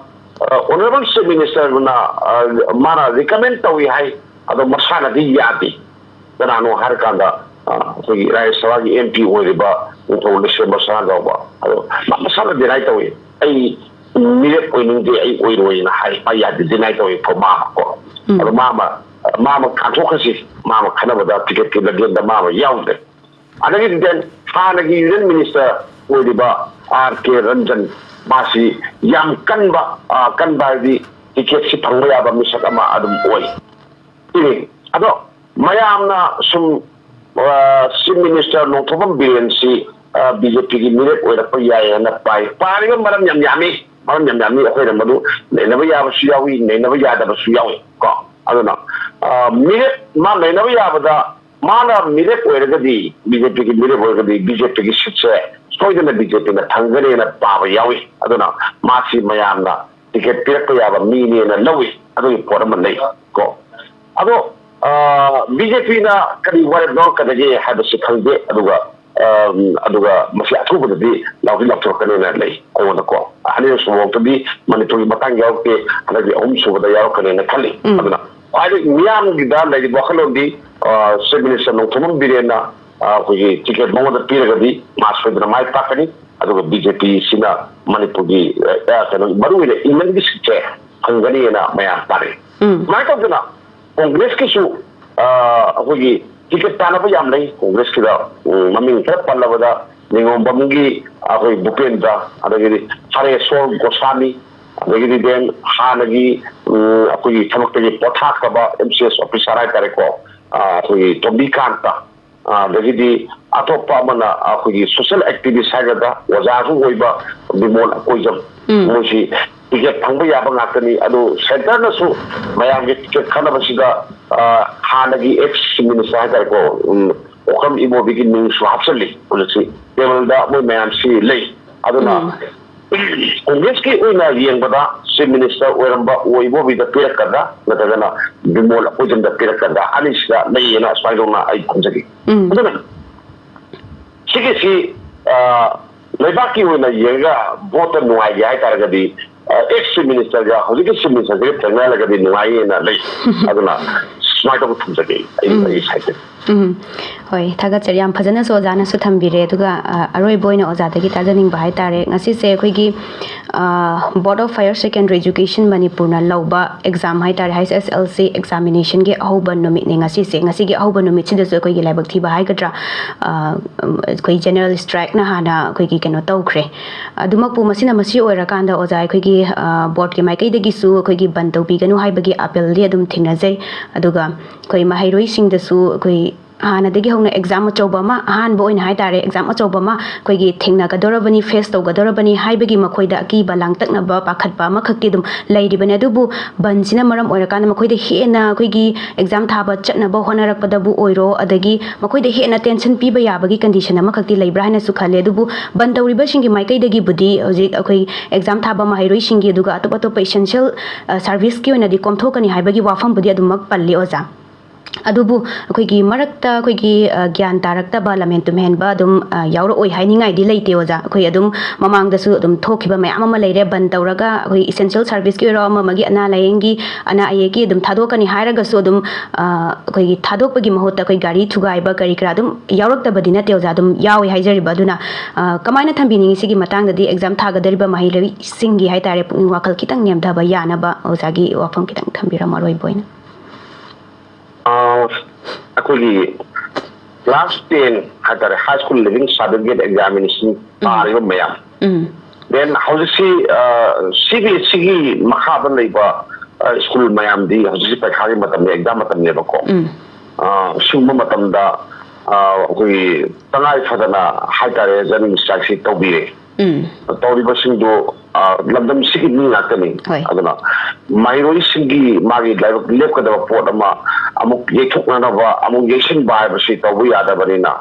ꯑ, Honourable Chief Ministerꯗꯨꯅ, ꯑ, ꯃꯥꯅ recommend ꯇꯧꯏ ꯍꯥꯏ, ꯑꯗꯣ ꯃꯁꯥꯅꯗꯤ ꯌꯥꯗꯦ꯫ ꯀꯅꯥꯅꯣ ꯍꯥꯏꯔꯀꯥꯟꯗ, ꯑ, ꯑꯩꯈꯣꯏꯒꯤ ꯔꯥꯖ꯭ꯌ ꯁꯚꯥꯒꯤ MP ꯑꯣꯏꯔꯤꯕ ꯅꯤꯡꯊꯧ ꯂꯩꯁꯦꯝꯕ ꯁꯅꯥꯖꯥꯎꯕ, ꯑꯗꯣ ꯃꯥ ꯃꯁꯥꯅ deny ꯇꯧꯏ꯫ "ꯑꯩ ꯃꯤꯔꯦꯞ ꯑꯣꯏꯅꯤꯡꯗꯦ, ꯑꯩ ꯑꯣꯏꯔꯣꯏꯅ" ꯍꯥꯏ, ꯃꯥ ꯌꯥꯗꯦ, deny ꯇꯧꯏ ꯀꯣ, ꯃꯥ ꯀꯣ꯫ ꯎꯝ꯫ ꯑꯗꯣ ꯃꯥ ꯑꯃ, ꯃꯥ ꯑꯃ ꯀꯥꯟꯊꯣꯛꯈ꯭ꯔꯁꯤ, ꯃꯥ ꯑꯃ ꯈꯟꯅꯕꯗ ticketꯀꯤ ꯂꯝꯖꯦꯜꯗ ꯃꯥ ꯑꯃ ꯌꯥꯎꯗ꯭ꯔꯦ꯫ ꯑꯗꯒꯤ then ꯍꯥꯟꯅꯒꯤ Union Minister ꯑꯣꯏꯔꯤꯕ R K Ranjan, ꯃꯥꯁꯤ ꯌꯥꯝ ꯀꯟꯕ, ꯑ, ꯀꯟꯕ ꯍꯥꯏꯗꯤ ticketꯁꯤ ꯐꯪꯕ ꯌꯥꯕ ꯃꯤꯁꯛ ꯑꯃ ꯑꯗꯨꯝ ꯑꯣꯏ꯫ ꯁꯤꯅꯤ꯫ ꯑꯗꯣ ꯃꯌꯥꯝꯅ ꯁꯨꯝ, ꯑ, Chief Minister ꯅꯣꯡꯊꯣꯝꯕꯝ ꯕꯤꯔꯦꯟꯁꯤ ꯕꯤ ꯖꯦ ꯄꯤꯒꯤ ꯃꯤꯔꯦꯞ ꯑꯣꯏꯔꯛꯄ ꯌꯥꯏ ꯍꯥꯏꯅ ꯄꯥꯏ꯫ ꯄꯥꯔꯤꯕ ꯃꯔꯝ ꯌꯥꯝ ꯌꯥꯝꯃꯤ, ꯃꯔꯝ ꯌꯥꯝ ꯌꯥꯝꯃꯤ꯫ ꯑꯩꯈꯣꯏꯅ ꯃꯗꯨ ꯅꯩꯅꯕ ꯌꯥꯕꯁꯨ ꯌꯥꯎꯏ, ꯅꯩꯅꯕ ꯌꯥꯗꯕꯁꯨ ꯌꯥꯎꯏ ꯀꯣ꯫ ꯑꯗꯨꯅ, ꯑ, ꯃꯤꯔꯦꯞ ꯃꯥ ꯅꯩꯅꯕ ꯌꯥꯕꯗ, ꯃꯥꯅ ꯃꯤꯔꯦꯞ ꯑꯣꯏꯔꯒꯗꯤ, ꯕꯤ ꯖꯦ ꯄꯤꯒꯤ ꯃꯤꯔꯦꯞ ꯑꯣꯏꯔꯒꯗꯤ, ꯕꯤ ꯖꯦ ꯄꯤꯒꯤ ꯁꯤꯠꯁꯦ ꯁꯣꯏꯗꯅ ꯕꯤ ꯖꯦ ꯄꯤꯅ ꯊꯪꯒꯅꯦꯅ ꯄꯥꯕ ꯌꯥꯎꯏ꯫ ꯑꯗꯨꯅ ꯃꯥꯁꯤ ꯃꯌꯥꯝꯅ ꯇꯤꯀꯦꯠ ꯄꯤꯔꯛꯄ ꯌꯥꯕ ꯃꯤꯅꯦꯅ ꯂꯧꯏ꯫ ꯑꯗꯨꯒꯤ ꯄꯣꯠ ꯑꯃ ꯂꯩ ꯀꯣ꯫ ꯑꯗꯣ, ꯑ, ꯕꯤ ꯖꯦ ꯄꯤꯅ ꯀꯔꯤ ꯋꯥꯔꯦꯞ ꯂꯧꯔꯛꯀꯗꯒꯦ ꯍꯥꯏꯕꯁꯤ ꯈꯪꯗꯦ꯫ ꯑꯗꯨꯒ, ꯑ, ꯑꯗꯨꯒ ꯃꯁꯤ ꯑꯊꯨꯕꯗꯗꯤ ꯂꯥꯎꯗꯤ ꯂꯥꯎꯊꯣꯔꯛꯀꯅꯦꯅ ꯂꯩ ꯑꯩꯉꯣꯟꯗꯀꯣ꯫ ꯑꯅꯤꯔꯛ ꯁꯨꯕ ꯐꯥꯎꯇꯗꯤ ꯃꯅꯤꯄꯨꯔꯒꯤ ꯃꯇꯥꯡ ꯌꯥꯎꯔꯛꯇꯦ, ꯍꯟꯗꯛꯀꯤ ꯑꯍꯨꯝ ꯁꯨꯕꯗ ꯌꯥꯎꯔꯛꯀꯅꯦꯅ ꯈꯜꯂꯤ꯫ ꯎꯝ꯫ ꯑꯗꯨꯅ ꯈ꯭ꯋꯥꯏꯗꯒꯤ ꯃꯤꯌꯥꯝꯒꯤꯗ ꯂꯩꯔꯤꯕ ꯋꯥꯈꯜꯂꯣꯟꯗꯤ, ꯑ, ꯆꯤꯐ ꯃꯤꯅꯤꯁꯇꯔ ꯅꯣꯡꯊꯣꯝꯕꯝ ꯕꯤꯔꯦꯟꯅ, ꯑ, ꯑꯩꯈꯣꯏꯒꯤ ꯇꯤꯀꯦꯠ ꯃꯉꯣꯟꯗ ꯄꯤꯔꯒꯗꯤ ꯃꯥ ꯁꯣꯏꯗꯅ ꯃꯥꯏ ꯄꯥꯛꯀꯅꯤ꯫ ꯑꯗꯨꯒ ꯕꯤ ꯖꯦ ꯄꯤꯁꯤꯅ ꯃꯅꯤꯄꯨꯔꯒꯤ, ꯑ, ꯑ, ꯀꯩꯅꯣ, ꯃꯔꯨꯑꯣꯏꯅ ꯏꯪꯂꯦꯟꯒꯤ ꯁꯤꯠꯁꯦ ꯐꯪꯒꯅꯤꯅ ꯃꯌꯥꯝ ꯇꯥꯅꯩ꯫ ꯎꯝ꯫ ꯁꯨꯃꯥꯏꯅ ꯇꯧꯗꯅ ꯀꯣꯡꯒ꯭ꯔꯦꯁꯀꯤꯁꯨ, ꯑ, ꯑꯩꯈꯣꯏꯒꯤ ꯇꯤꯀꯦꯠ ꯇꯥꯟꯅꯕ ꯌꯥꯝ ꯂꯩ꯫ ꯀꯣꯡꯒ꯭ꯔꯦꯁꯀꯤꯗ, ꯎꯝ, ꯃꯃꯤꯡ ꯈꯔ ꯄꯜꯂꯕꯗ ꯅꯤꯉꯣꯝꯕꯝꯒꯤ ꯑꯩꯈꯣꯏ ꯚꯨꯄꯦꯟꯗ꯭ꯔ, ꯑꯗꯒꯤꯗꯤ ꯍꯔꯦꯁꯣꯔ ꯒꯣꯁꯥꯃꯤ, ꯑꯗꯒꯤꯗꯤ then ꯍꯥꯟꯅꯒꯤ, ꯎꯝ, ꯑꯩꯈꯣꯏꯒꯤ ꯊꯕꯛꯇꯒꯤ ꯄꯣꯊꯥꯈ꯭ꯔꯕ ꯑꯦꯝ ꯁꯤ ꯑꯦꯁ ꯑꯣꯐꯤꯁꯥꯔ ꯍꯥꯏꯇꯥꯔꯦꯀꯣ, ꯑ, ꯑꯩꯈꯣꯏꯒꯤ ꯇꯣꯝꯕꯤꯀꯥꯟꯇ, ꯑ, ꯑꯗꯒꯤꯗꯤ ꯑꯇꯣꯞꯄ ꯑꯃꯅ ꯑꯩꯈꯣꯏꯒꯤ ꯁꯣꯁꯦꯜ ꯑꯦꯛꯇꯤꯚꯤꯁ ꯍꯥꯏꯒꯗ꯭ꯔꯥ, ꯑꯣꯖꯥꯁꯨ ꯑꯣꯏꯕ ꯕꯤꯃꯣꯜ ꯑꯀꯣꯏꯖꯝ, ꯎꯝ꯫ ꯃꯣꯏꯁꯤ ꯇꯤꯀꯦꯠ ꯐꯪꯕ ꯌꯥꯕ ꯉꯥꯛꯇꯅꯤ꯫ ꯑꯗꯨ ꯁꯦꯟꯇꯔꯅꯁꯨ ꯃꯌꯥꯝꯒꯤ ꯇꯤꯀꯦꯠ ꯈꯟꯅꯕꯁꯤꯗ, ꯑ, ꯍꯥꯟꯅꯒꯤ ꯑꯦꯛꯁ ꯃꯤꯅꯤꯁꯇꯔ ꯍꯥꯏꯇꯥꯔꯦꯀꯣ, ꯎꯝ, ꯑꯣꯀ꯭ꯔꯝ ꯏꯕꯣꯕꯤꯒꯤ ꯃꯤꯡꯁꯨ ꯍꯥꯞꯆꯜꯂꯤ꯫ ꯍꯧꯖꯤꯛꯁꯤ ꯇꯦꯕꯜꯗ ꯃꯣꯏ ꯃꯌꯥꯝꯁꯤ ꯂꯩ꯫ ꯑꯗꯨꯅ ꯎꯝ꯫ ꯀꯣꯡꯒ꯭ꯔꯦꯁꯀꯤ ꯑꯣꯏꯅ ꯌꯦꯡꯕꯗ ꯆꯤꯐ ꯃꯤꯅꯤꯁꯇꯔ ꯑꯣꯏꯔꯝꯕ ꯑꯣꯏꯕꯣꯕꯤꯗ ꯄꯤꯔꯛꯀꯗ꯭ꯔꯥ ꯅꯠꯇ꯭ꯔꯒꯅ ꯕꯤꯃꯣꯜ ꯑꯀꯣꯏꯖꯝꯗ ꯄꯤꯔꯛꯀꯗ꯭ꯔꯥ, ꯑꯅꯤꯁꯤꯗ ꯂꯩꯌꯦꯅ ꯑꯁꯨꯃꯥꯏꯅ ꯇꯧꯅ ꯑꯩ ꯈꯟꯖꯒꯦ꯫ ꯎꯝ꯫ ꯑꯗꯨꯅ ꯁꯤꯒꯤꯁꯤ, ꯑ, ꯂꯩꯕꯥꯛꯀꯤ ꯑꯣꯏꯅ ꯌꯦꯡꯉꯒ ꯚꯣꯠꯇ ꯅꯨꯡꯉꯥꯏꯒꯦ ꯍꯥꯏꯇꯥꯔꯒꯗꯤ, ꯑ, ꯑꯦꯛꯁ ꯆꯤꯐ ꯃꯤꯅꯤꯁꯇꯔꯒ ꯍꯧꯖꯤꯛꯀꯤ ꯆꯤꯐ ꯃꯤꯅꯤꯁꯇꯔꯁꯤꯒ ꯊꯦꯡꯅꯍꯜꯂꯒꯗꯤ ꯅꯨꯡꯉꯥꯏꯌꯦꯅ ꯂꯩ꯫ ꯑꯗꯨꯅ ꯁꯨꯃꯥꯏꯅ ꯇꯧꯕ ꯊꯝꯖꯒꯦ ꯑꯩ, ꯎꯝ꯫ ꯑꯩꯒꯤ ꯁꯥꯏꯠꯇꯒꯤ꯫ ꯎꯝ꯫ ꯍꯣꯏ, ꯊꯥꯒꯠꯆꯔꯤ꯫ ꯌꯥꯝ ꯐꯖꯅꯁꯨ ꯑꯣꯖꯥꯅꯁꯨ ꯊꯝꯕꯤꯔꯦ꯫ ꯑꯗꯨꯒ, ꯑ, ꯑꯔꯣꯏꯕ ꯑꯣꯏꯅ ꯑꯣꯖꯥꯗꯒꯤ ꯇꯥꯖꯅꯤꯡꯕ ꯍꯥꯏꯇꯥꯔꯦ, ꯉꯁꯤꯁꯦ ꯑꯩꯈꯣꯏꯒꯤ, ꯑ, Board of Higher Secondary Education ꯃꯅꯤꯄꯨꯔꯅ ꯂꯧꯕ ꯑꯦꯛꯖꯥꯝ ꯍꯥꯏꯇꯥꯔꯦ, ꯍꯩꯆ ꯑꯦꯁ ꯑꯦꯜ ꯁꯤ ꯑꯦꯛꯖꯥꯃꯤꯅꯦꯁꯟꯒꯤ ꯑꯍꯧꯕ ꯅꯨꯃꯤꯠꯅꯦ ꯉꯁꯤꯁꯦ꯫ ꯉꯁꯤꯒꯤ ꯑꯍꯧꯕ ꯅꯨꯃꯤꯠꯁꯤꯗꯁꯨ ꯑꯩꯈꯣꯏꯒꯤ ꯂꯥꯏꯕꯛ ꯊꯤꯕ ꯍꯥꯏꯒꯗ꯭ꯔꯥ, ꯑ, ꯑꯩꯈꯣꯏ ꯖꯦꯅꯔꯦꯜ ꯁ꯭ꯇ꯭ꯔꯥꯏꯛꯅ ꯍꯥꯟꯅ ꯑꯩꯈꯣꯏꯒꯤ ꯀꯩꯅꯣ ꯇꯧꯈ꯭ꯔꯦ꯫ ꯑꯗꯨꯃꯛꯄꯨ ꯃꯁꯤꯅ ꯃꯁꯤ ꯑꯣꯏꯔꯀꯥꯟꯗ ꯑꯣꯖꯥ ꯑꯩꯈꯣꯏꯒꯤ, ꯑ, ꯕꯣꯔꯗꯀꯤ ꯃꯥꯏꯀꯩꯗꯒꯤꯁꯨ ꯑꯩꯈꯣꯏꯒꯤ ꯕꯟ ꯇꯧꯕꯤꯒꯅꯨ ꯍꯥꯏꯕꯒꯤ ꯑꯥꯄꯤꯜꯗꯤ ꯑꯗꯨꯝ ꯊꯦꯡꯅꯖꯩ꯫ ꯑꯗꯨꯒ ꯑꯩꯈꯣꯏ ꯃꯍꯩꯔꯣꯏꯁꯤꯡꯗꯁꯨ ꯑꯩꯈꯣꯏ ꯍꯥꯟꯅꯗꯒꯤ ꯍꯧꯅ ꯑꯦꯛꯖꯥꯝ ꯑꯆꯧꯕ ꯑꯃ, ꯑꯍꯥꯟꯕ ꯑꯣꯏꯅ ꯍꯥꯏꯇꯥꯔꯦ, ꯑꯦꯛꯖꯥꯝ ꯑꯆꯧꯕ ꯑꯃ ꯑꯩꯈꯣꯏꯒꯤ ꯊꯦꯡꯅꯒꯗꯧꯔꯕꯅꯤ, ꯐꯦꯁ ꯇꯧꯒꯗꯧꯔꯕꯅꯤ ꯍꯥꯏꯕꯒꯤ ꯃꯈꯣꯏꯗ ꯑꯀꯤꯕ ꯂꯥꯡꯇꯛꯅꯕ, ꯄꯥꯈꯠꯄ ꯑꯃꯈꯛꯇꯤ ꯑꯗꯨꯝ ꯂꯩꯔꯤꯕꯅꯤ꯫ ꯑꯗꯨꯕꯨ ꯕꯟꯁꯤꯅ ꯃꯔꯝ ꯑꯣꯏꯔꯀꯥꯟꯗ ꯃꯈꯣꯏꯗ ꯍꯦꯟꯅ ꯑꯩꯈꯣꯏꯒꯤ ꯑꯦꯛꯖꯥꯝ ꯊꯥꯕ ꯆꯠꯅꯕ ꯍꯣꯠꯅꯔꯛꯄꯗꯕꯨ ꯑꯣꯏꯔꯣ, ꯑꯗꯒꯤ ꯃꯈꯣꯏꯗ ꯍꯦꯟꯅ ꯇꯦꯟꯁꯟ ꯄꯤꯕ ꯌꯥꯕꯒꯤ ꯀꯟꯗꯤꯁꯟ ꯑꯃꯈꯛꯇꯤ ꯂꯩꯕ꯭ꯔꯥ ꯍꯥꯏꯅꯁꯨ ꯈꯜꯂꯦ꯫ ꯑꯗꯨꯕꯨ ꯕꯟ ꯇꯧꯔꯤꯕꯁꯤꯡꯒꯤ ꯃꯥꯏꯀꯩꯗꯒꯤꯕꯨꯗꯤ ꯍꯧꯖꯤꯛ ꯑꯩꯈꯣꯏ ꯑꯦꯛꯖꯥꯝ ꯊꯥꯕ ꯃꯍꯩꯔꯣꯏꯁꯤꯡꯒꯤ, ꯑꯗꯨꯒ ꯑꯇꯣꯞ ꯑꯇꯣꯞꯄ ꯏꯁꯦꯟꯁꯤꯌꯦꯜ ꯁꯥꯔꯚꯤꯁꯀꯤ ꯑꯣꯏꯅꯗꯤ ꯀꯣꯝꯊꯣꯛꯀꯅꯤ ꯍꯥꯏꯕꯒꯤ ꯋꯥꯐꯝꯕꯨꯗꯤ ꯑꯗꯨꯃꯛ ꯄꯜꯂꯤ, ꯑꯣꯖꯥ꯫ ꯑꯗꯨꯕꯨ ꯑꯩꯈꯣꯏꯒꯤ ꯃꯔꯛꯇ ꯑꯩꯈꯣꯏꯒꯤ, ꯑ, ꯒ꯭ꯌꯥꯟ ꯇꯥꯔꯛꯇꯕ, ꯂꯝꯍꯦꯟ ꯇꯨꯝꯍꯦꯟꯕ ꯑꯗꯨꯝ, ꯑ, ꯌꯥꯎꯔꯛꯑꯣꯏ ꯍꯥꯏꯅꯤꯡꯉꯥꯏꯗꯤ ꯂꯩꯇꯦ, ꯑꯣꯖꯥ꯫ ꯑꯩꯈꯣꯏ ꯑꯗꯨꯝ ꯃꯃꯥꯡꯗꯁꯨ ꯑꯗꯨꯝ ꯊꯣꯛꯈꯤꯕ ꯃꯌꯥꯝ ꯑꯃ ꯂꯩꯔꯦ, ꯕꯟ ꯇꯧꯔꯒ ꯑꯩꯈꯣꯏ ꯏꯁꯦꯟꯁꯤꯌꯦꯜ ꯁꯥꯔꯚꯤꯁꯀꯤ ꯑꯣꯏꯔꯣ, ꯑꯃ ꯑꯃꯒꯤ ꯑꯅꯥ ꯂꯥꯏꯌꯦꯡꯒꯤ, ꯑꯅꯥ ꯑꯌꯦꯛꯀꯤ ꯑꯗꯨꯝ ꯊꯥꯗꯣꯛꯀꯅꯤ ꯍꯥꯏꯔꯒꯁꯨ ꯑꯗꯨꯝ, ꯑ, ꯑꯩꯈꯣꯏꯒꯤ ꯊꯥꯗꯣꯛꯄꯒꯤ ꯃꯍꯨꯠꯇ ꯑꯩꯈꯣꯏ ꯒꯥꯔꯤ ꯊꯨꯒꯥꯏꯕ ꯀꯔꯤ ꯀꯔꯥ ꯑꯗꯨꯝ ꯌꯥꯎꯔꯛꯇꯕꯗꯤ ꯅꯠꯇꯦ, ꯑꯣꯖꯥ, ꯑꯗꯨꯝ ꯌꯥꯎꯏ ꯍꯥꯏꯖꯔꯤꯕ꯫ ꯑꯗꯨꯅ, ꯑ, ꯀꯃꯥꯏꯅ ꯊꯝꯕꯤꯅꯤꯡꯉꯤ ꯁꯤꯒꯤ ꯃꯇꯥꯡꯗꯗꯤ, ꯑꯦꯛꯖꯥꯝ ꯊꯥꯒꯗꯧꯔꯤꯕ ꯃꯍꯩꯔꯣꯏꯁꯤꯡꯒꯤ ꯍꯥꯏꯇꯥꯔꯦ, ꯄꯨꯛꯅꯤꯡ ꯋꯥꯈꯜ ꯈꯤꯇꯪ ꯅꯦꯝꯊꯕ ꯌꯥꯅꯕ ꯑꯣꯖꯥꯒꯤ ꯋꯥꯐꯝ ꯈꯤꯇꯪ ꯊꯝꯕꯤꯔꯝꯃꯣ ꯑꯔꯣꯏꯕ ꯑꯣꯏꯅ꯫ ꯑ, ꯑꯩꯈꯣꯏꯒꯤ class ten ꯍꯥꯏꯇꯥꯔꯦ, high school leaving certificate examination ꯇꯥꯔꯤꯕ ꯃꯌꯥꯝ, ꯎꯝ then ꯍꯧꯖꯤꯛꯁꯤ ꯁꯤ ꯕꯤ ꯑꯦꯁ ꯁꯤꯒꯤ ꯃꯈꯥꯗ ꯂꯩꯕ ꯁ꯭ꯀꯨꯜ ꯃꯌꯥꯝꯗꯤ ꯍꯧꯖꯤꯛꯁꯤ ꯄꯩꯈꯥꯒꯤ ꯃꯇꯝꯅꯤ, ꯑꯦꯛꯖꯥꯝ ꯃꯇꯝꯅꯦꯕꯀꯣ꯫ ꯎꯝ ꯑ, ꯁꯤꯒꯨꯝꯕ ꯃꯇꯝꯗ, ꯑ, ꯑꯩꯈꯣꯏꯒꯤ ꯇꯉꯥꯏ ꯐꯗꯅ ꯍꯥꯏꯇꯥꯔꯦ, general strikeꯁꯤ ꯇꯧꯕꯤꯔꯦ꯫ ꯎꯝ ꯇꯧꯔꯤꯕꯁꯤꯡꯗꯨ, ꯑ, ꯂꯝꯗꯝꯁꯤꯒꯤ ꯃꯤ ꯉꯥꯛꯇꯅꯤ꯫ ꯍꯣꯏ꯫ ꯑꯗꯨꯅ ꯃꯍꯩꯔꯣꯏꯁꯤꯡꯒꯤ ꯃꯥꯒꯤ ꯂꯥꯏꯕꯛ ꯂꯦꯞꯀꯗꯕ ꯄꯣꯠ ꯑꯃ ꯑꯃꯨꯛ ꯌꯩꯊꯣꯛꯅꯅꯕ, ꯑꯃꯨꯛ ꯌꯩꯁꯤꯟꯕ ꯍꯥꯏꯕꯁꯤ ꯇꯧꯕ ꯌꯥꯗꯕꯅꯤꯅ,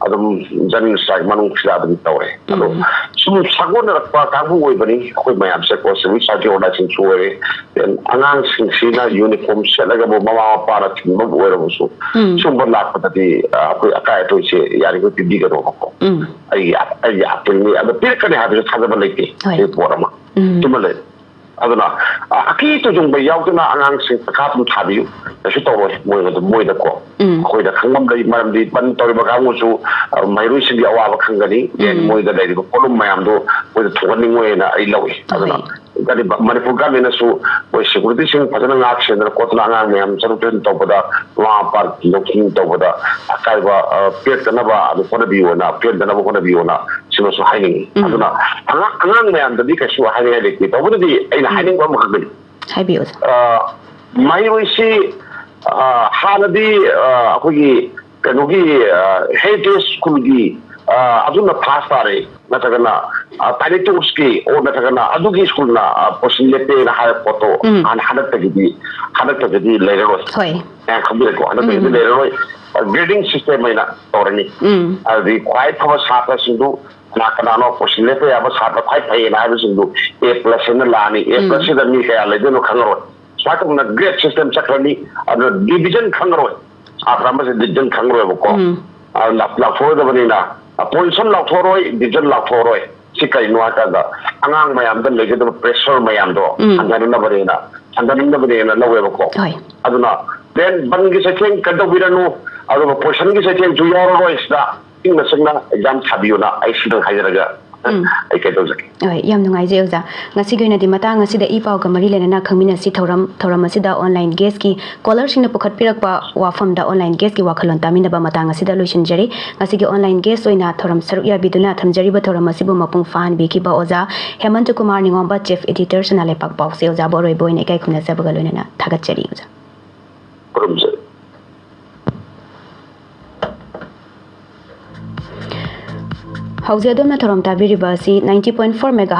ꯑꯗꯨꯝ general strike ꯃꯅꯨꯡꯁꯤꯗ ꯑꯗꯨꯝ ꯇꯧꯔꯦ꯫ ꯑꯗꯣ ꯎꯝ꯫ ꯁꯨꯝ ꯁꯥꯒꯣꯟꯅꯔꯛꯄ ꯀꯥꯡꯕꯨ ꯑꯣꯏꯕꯅꯤ ꯑꯩꯈꯣꯏ ꯃꯌꯥꯝꯁꯦꯀꯣ, civil society organizationꯁꯨ ꯑꯣꯏꯔꯦ, then ꯑꯉꯥꯡꯁꯤꯡꯁꯤꯅ uniform ꯁꯦꯠꯂꯒꯕꯨ ꯃꯃꯥ ꯃꯄꯥꯅ ꯊꯤꯟꯕꯕꯨ ꯑꯣꯏꯔꯕꯁꯨ, ꯎꯝ꯫ ꯁꯨꯝꯕ ꯂꯥꯛꯄꯗꯗꯤ, ꯑ, ꯑꯩꯈꯣꯏ ꯑꯀꯥꯏ ꯑꯇꯣꯏꯁꯦ ꯌꯥꯔꯤꯈꯣꯏ ꯄꯤꯕꯤꯒꯅꯣꯕꯀꯣ꯫ ꯎꯝ꯫ ꯑꯩꯒꯤ ꯑꯩꯒꯤ appealꯅꯤ꯫ ꯑꯗꯣ ꯄꯤꯔꯛꯀꯅꯤ ꯍꯥꯏꯕꯁꯨ ꯊꯥꯖꯕ ꯂꯩꯇꯦ꯫ ꯍꯣꯏ꯫ ꯁꯤ ꯄꯣꯠ ꯑꯃ ꯎꯝ꯫ ꯁꯤꯃ ꯂꯩ꯫ ꯑꯗꯨꯅ, ꯑ, ꯑꯀꯤ ꯇꯨꯖꯨꯡꯕ ꯌꯥꯎꯗꯅ ꯑꯉꯥꯡꯁꯤꯡ ꯄꯩꯈꯥ ꯑꯗꯨꯝ ꯊꯥꯕꯤꯌꯨ, ꯀꯩꯁꯨ ꯇꯧꯔꯣꯏ꯫ ꯃꯣꯏꯅ ꯑꯗꯨꯝ, ꯃꯣꯏꯗꯀꯣ, ꯎꯝ꯫ ꯑꯩꯈꯣꯏꯗ ꯈꯪꯕ ꯑꯃ ꯂꯩ꯫ ꯃꯔꯝꯗꯤ ꯕꯟ ꯇꯧꯔꯤꯕ ꯀꯥꯡꯕꯨꯁꯨ, ꯑ, ꯃꯍꯩꯔꯣꯏꯁꯤꯡꯒꯤ ꯑꯋꯥꯕ ꯈꯪꯒꯅꯤ, then ꯎꯝ꯫ ꯃꯣꯏꯗ ꯂꯩꯔꯤꯕ ꯄꯣꯠꯂꯨꯝ ꯃꯌꯥꯝꯗꯣ ꯃꯣꯏꯗ ꯊꯣꯛꯍꯟꯅꯤꯡꯉꯣꯏꯅ ꯑꯩ ꯂꯧꯏ꯫ ꯑꯗꯨꯅ ꯍꯣꯏ꯫ ꯀꯔꯤꯕ, ꯃꯅꯤꯄꯨꯔ governmentꯅꯁꯨ ꯃꯣꯏ securityꯁꯤꯡ ꯐꯖꯅ ꯉꯥꯛ ꯁꯦꯟꯗꯅ ꯈꯣꯠꯇꯅ ꯑꯉꯥꯡ ꯃꯌꯥꯝ ꯆꯠꯊꯣꯛ ꯆꯠꯁꯤꯟ ꯇꯧꯕꯗ, ꯃꯃꯥ ꯃꯄꯥ ꯂꯧꯁꯤꯟ ꯇꯧꯕꯗ ꯑꯀꯥꯏꯕ, ꯑ, ꯄꯤꯔꯛꯇꯅꯕ ꯑꯗꯨ ꯍꯣꯠꯅꯕꯤꯌꯣꯅ, ꯄꯤꯔꯛꯇꯅꯕ ꯍꯣꯠꯅꯕꯤꯌꯣꯅ ꯁꯤꯃꯁꯨ ꯍꯥꯏꯅꯤꯡꯉꯤ꯫ ꯎꯝ꯫ ꯑꯗꯨꯅ ꯑꯉꯥꯡ ꯑꯉꯥꯡ ꯃꯌꯥꯝꯗꯗꯤ ꯀꯩꯁꯨ ꯍꯥꯏꯅꯤꯡꯉꯥꯏ ꯂꯩꯇꯦ꯫ ꯇꯧꯕꯗꯗꯤ ꯑꯩꯅ ꯎꯝ꯫ ꯍꯥꯏꯅꯤꯡꯕ ꯑꯃꯈꯛꯇꯅꯤ꯫ ꯍꯥꯏꯕꯤꯌꯨ, ꯑꯣꯖꯥ꯫ ꯑ, ꯃꯍꯩꯔꯣꯏꯁꯤ, ꯑ, ꯍꯥꯟꯅꯗꯤ, ꯑ, ꯑꯩꯈꯣꯏꯒꯤ ꯀꯩꯅꯣꯒꯤ ꯍꯦꯔꯤꯇꯦꯖ ꯁ꯭ꯀꯨꯜꯒꯤ ꯑꯗꯨꯅ ꯐꯥꯁ ꯇꯥꯔꯦ, ꯅꯠꯇ꯭ꯔꯒꯅ ꯇꯥꯏꯅꯤ ꯇꯣꯝꯁꯀꯤ ꯑꯣ ꯅꯠꯇ꯭ꯔꯒꯅ ꯑꯗꯨꯒꯤ ꯁ꯭ꯀꯨꯜꯅ ꯄꯣꯁꯤꯟ ꯂꯦꯞꯄꯦꯅ ꯍꯥꯏꯕ ꯄꯣꯠꯇꯣ ꯎꯝ꯫ ꯍꯥꯟꯅ ꯍꯟꯗꯛꯇꯒꯤꯗꯤ ꯍꯟꯗꯛꯇꯒꯤꯗꯤ ꯂꯩꯔꯔꯣꯏ꯫ ꯍꯣꯏ꯫ ꯃꯌꯥꯝ ꯈꯪꯕꯤꯔꯦꯀꯣ, ꯍꯟꯗꯛꯇꯒꯤꯗꯤ ꯎꯝ꯫ ꯂꯩꯔꯔꯣꯏ꯫ ꯒ꯭ꯔꯦꯗꯤꯡ ꯁꯤꯁꯇꯦꯝ ꯑꯣꯏꯅ ꯇꯧꯔꯅꯤ꯫ ꯎꯝ꯫ ꯑꯗꯨꯗꯤ ꯈ꯭ꯋꯥꯏ ꯐꯕ ꯁꯥꯇ꯭ꯔꯁꯤꯡꯗꯨ ꯀꯅꯥ ꯀꯅꯥꯅꯣ ꯄꯣꯁꯤꯟ ꯂꯦꯞꯄ ꯌꯥꯕ ꯁꯥꯇ꯭ꯔ ꯈ꯭ꯋꯥꯏ ꯐꯩꯌꯦꯅ ꯍꯥꯏꯕꯁꯤꯡꯗꯨ ꯑꯦ ꯄ꯭ꯂꯁ ꯍꯥꯏꯅ ꯂꯥꯛꯑꯅꯤ꯫ ꯑꯦ ꯎꯝ꯫ ꯄ꯭ꯂꯁꯁꯤꯗ ꯃꯤ ꯀꯌꯥ ꯂꯩꯗꯣꯏꯅꯣ ꯈꯪꯉꯔꯣꯏ꯫ ꯁꯨꯃꯥꯏꯅ ꯇꯧꯗꯅ ꯒ꯭ꯔꯦꯗ ꯁꯤꯁꯇꯦꯝ ꯆꯠꯈ꯭ꯔꯅꯤ꯫ ꯑꯗꯨꯅ ꯗꯤꯕꯤꯖꯟ ꯈꯪꯉꯔꯣꯏ꯫ ꯁꯥꯇ꯭ꯔ ꯑꯃꯁꯦ ꯗꯤꯕꯤꯖꯟ ꯈꯪꯉꯔꯣꯏꯕꯀꯣ꯫ ꯎꯝ꯫ ꯑꯗꯨꯅ ꯂꯥꯎꯊꯣꯛꯑꯣꯏꯗꯕꯅꯤꯅ ꯄꯣꯖꯤꯁꯟ ꯂꯥꯎꯊꯣꯛꯑꯔꯣꯏ, ꯗꯤꯕꯤꯖꯟ ꯂꯥꯎꯊꯣꯛꯑꯔꯣꯏ꯫ ꯁꯤ ꯀꯩꯅꯣ ꯍꯥꯏꯀꯥꯟꯗ ꯑꯉꯥꯡ ꯃꯌꯥꯝꯗ ꯂꯩꯒꯗꯕ ꯄ꯭ꯔꯦꯁꯔ ꯃꯌꯥꯝꯗꯣ ꯎꯝ꯫ ꯍꯟꯊꯅꯅꯕꯅꯦꯅ, ꯍꯟꯊꯅꯅꯕꯅꯦꯅ ꯂꯧꯋꯦꯕꯀꯣ꯫ ꯍꯣꯏ꯫ ꯑꯗꯨꯅ ꯗꯦꯟ ꯕꯟꯒꯤ ꯆꯩꯊꯦꯡ ꯀꯩꯗꯧꯕꯤꯔꯅꯨ, ꯑꯗꯨꯒ ꯄꯣꯖꯤꯁꯟꯒꯤ ꯆꯩꯊꯦꯡꯁꯨ ꯌꯥꯎꯔꯔꯣꯏ꯫ ꯁꯤꯗ ꯏꯪꯅ ꯆꯤꯛꯅ ꯑꯦꯛꯖꯥꯝ ꯊꯥꯕꯤꯌꯨꯅ ꯑꯩ ꯁꯤꯗꯪ ꯍꯥꯏꯖꯔꯒ ꯎꯝ꯫ ꯑꯩ ꯀꯩꯗꯧꯖꯒꯦ꯫ ꯍꯣꯏ, ꯌꯥꯝ ꯅꯨꯡꯉꯥꯏꯖꯩ ꯑꯣꯖꯥ꯫ ꯉꯁꯤꯒꯤ ꯑꯣꯏꯅꯗꯤ ꯃꯇꯥꯡ ꯑꯁꯤꯗ ꯏ ꯄꯥꯎꯒ ꯃꯔꯤ ꯂꯩꯅꯅ ꯈꯪꯃꯤꯟꯅꯁꯤ꯫ ꯊꯧꯔꯝ ꯊꯧꯔꯝ ꯑꯁꯤꯗ ꯑꯣꯟꯂꯥꯏꯟ ꯒꯦꯁꯀꯤ ꯀꯣꯂꯔꯁꯤꯡꯅ ꯄꯨꯈꯠꯄꯤꯔꯛꯄ ꯋꯥꯐꯝꯗ ꯑꯣꯟꯂꯥꯏꯟ ꯒꯦꯁꯀꯤ ꯋꯥꯈꯜꯂꯣꯟ ꯇꯥꯃꯤꯟꯅꯕ ꯃꯇꯥꯡ ꯑꯁꯤꯗ ꯂꯣꯏꯁꯤꯟꯖꯔꯤ꯫ ꯉꯁꯤꯒꯤ ꯑꯣꯟꯂꯥꯏꯟ ꯒꯦꯁ ꯑꯣꯏꯅ ꯊꯧꯔꯝ ꯁꯔꯨꯛ ꯌꯥꯕꯤꯗꯨꯅ ꯊꯝꯖꯔꯤꯕ ꯊꯧꯔꯝ ꯑꯁꯤꯕꯨ ꯃꯄꯨꯡ ꯐꯥꯍꯟꯕꯤꯈꯤꯕ ꯑꯣꯖꯥ ꯍꯦꯃꯟꯇ ꯀꯨꯃꯥꯔ ꯅꯤꯉꯣꯝꯕ, ꯆꯤꯐ ꯏꯗꯤꯇꯔ, ꯁꯅꯥ ꯂꯩꯄꯥꯛ ꯄꯥꯎꯁꯦ꯫ ꯑꯣꯖꯥꯕꯨ ꯑꯔꯣꯏꯕ ꯑꯣꯏꯅ ꯏꯀꯥꯏ ꯈꯨꯝꯅꯖꯕꯒ ꯂꯣꯏꯅꯅ ꯊꯥꯒꯠꯆꯔꯤ ꯑꯣꯖꯥ꯫ ꯈꯨꯔꯨꯝꯖꯔꯤ꯫ ꯍꯧꯖꯤꯛ ꯑꯗꯣꯝꯅ ꯊꯧꯔꯝ ꯇꯥꯕꯤꯔꯤꯕ ꯑꯁꯤ ninety point four megahertz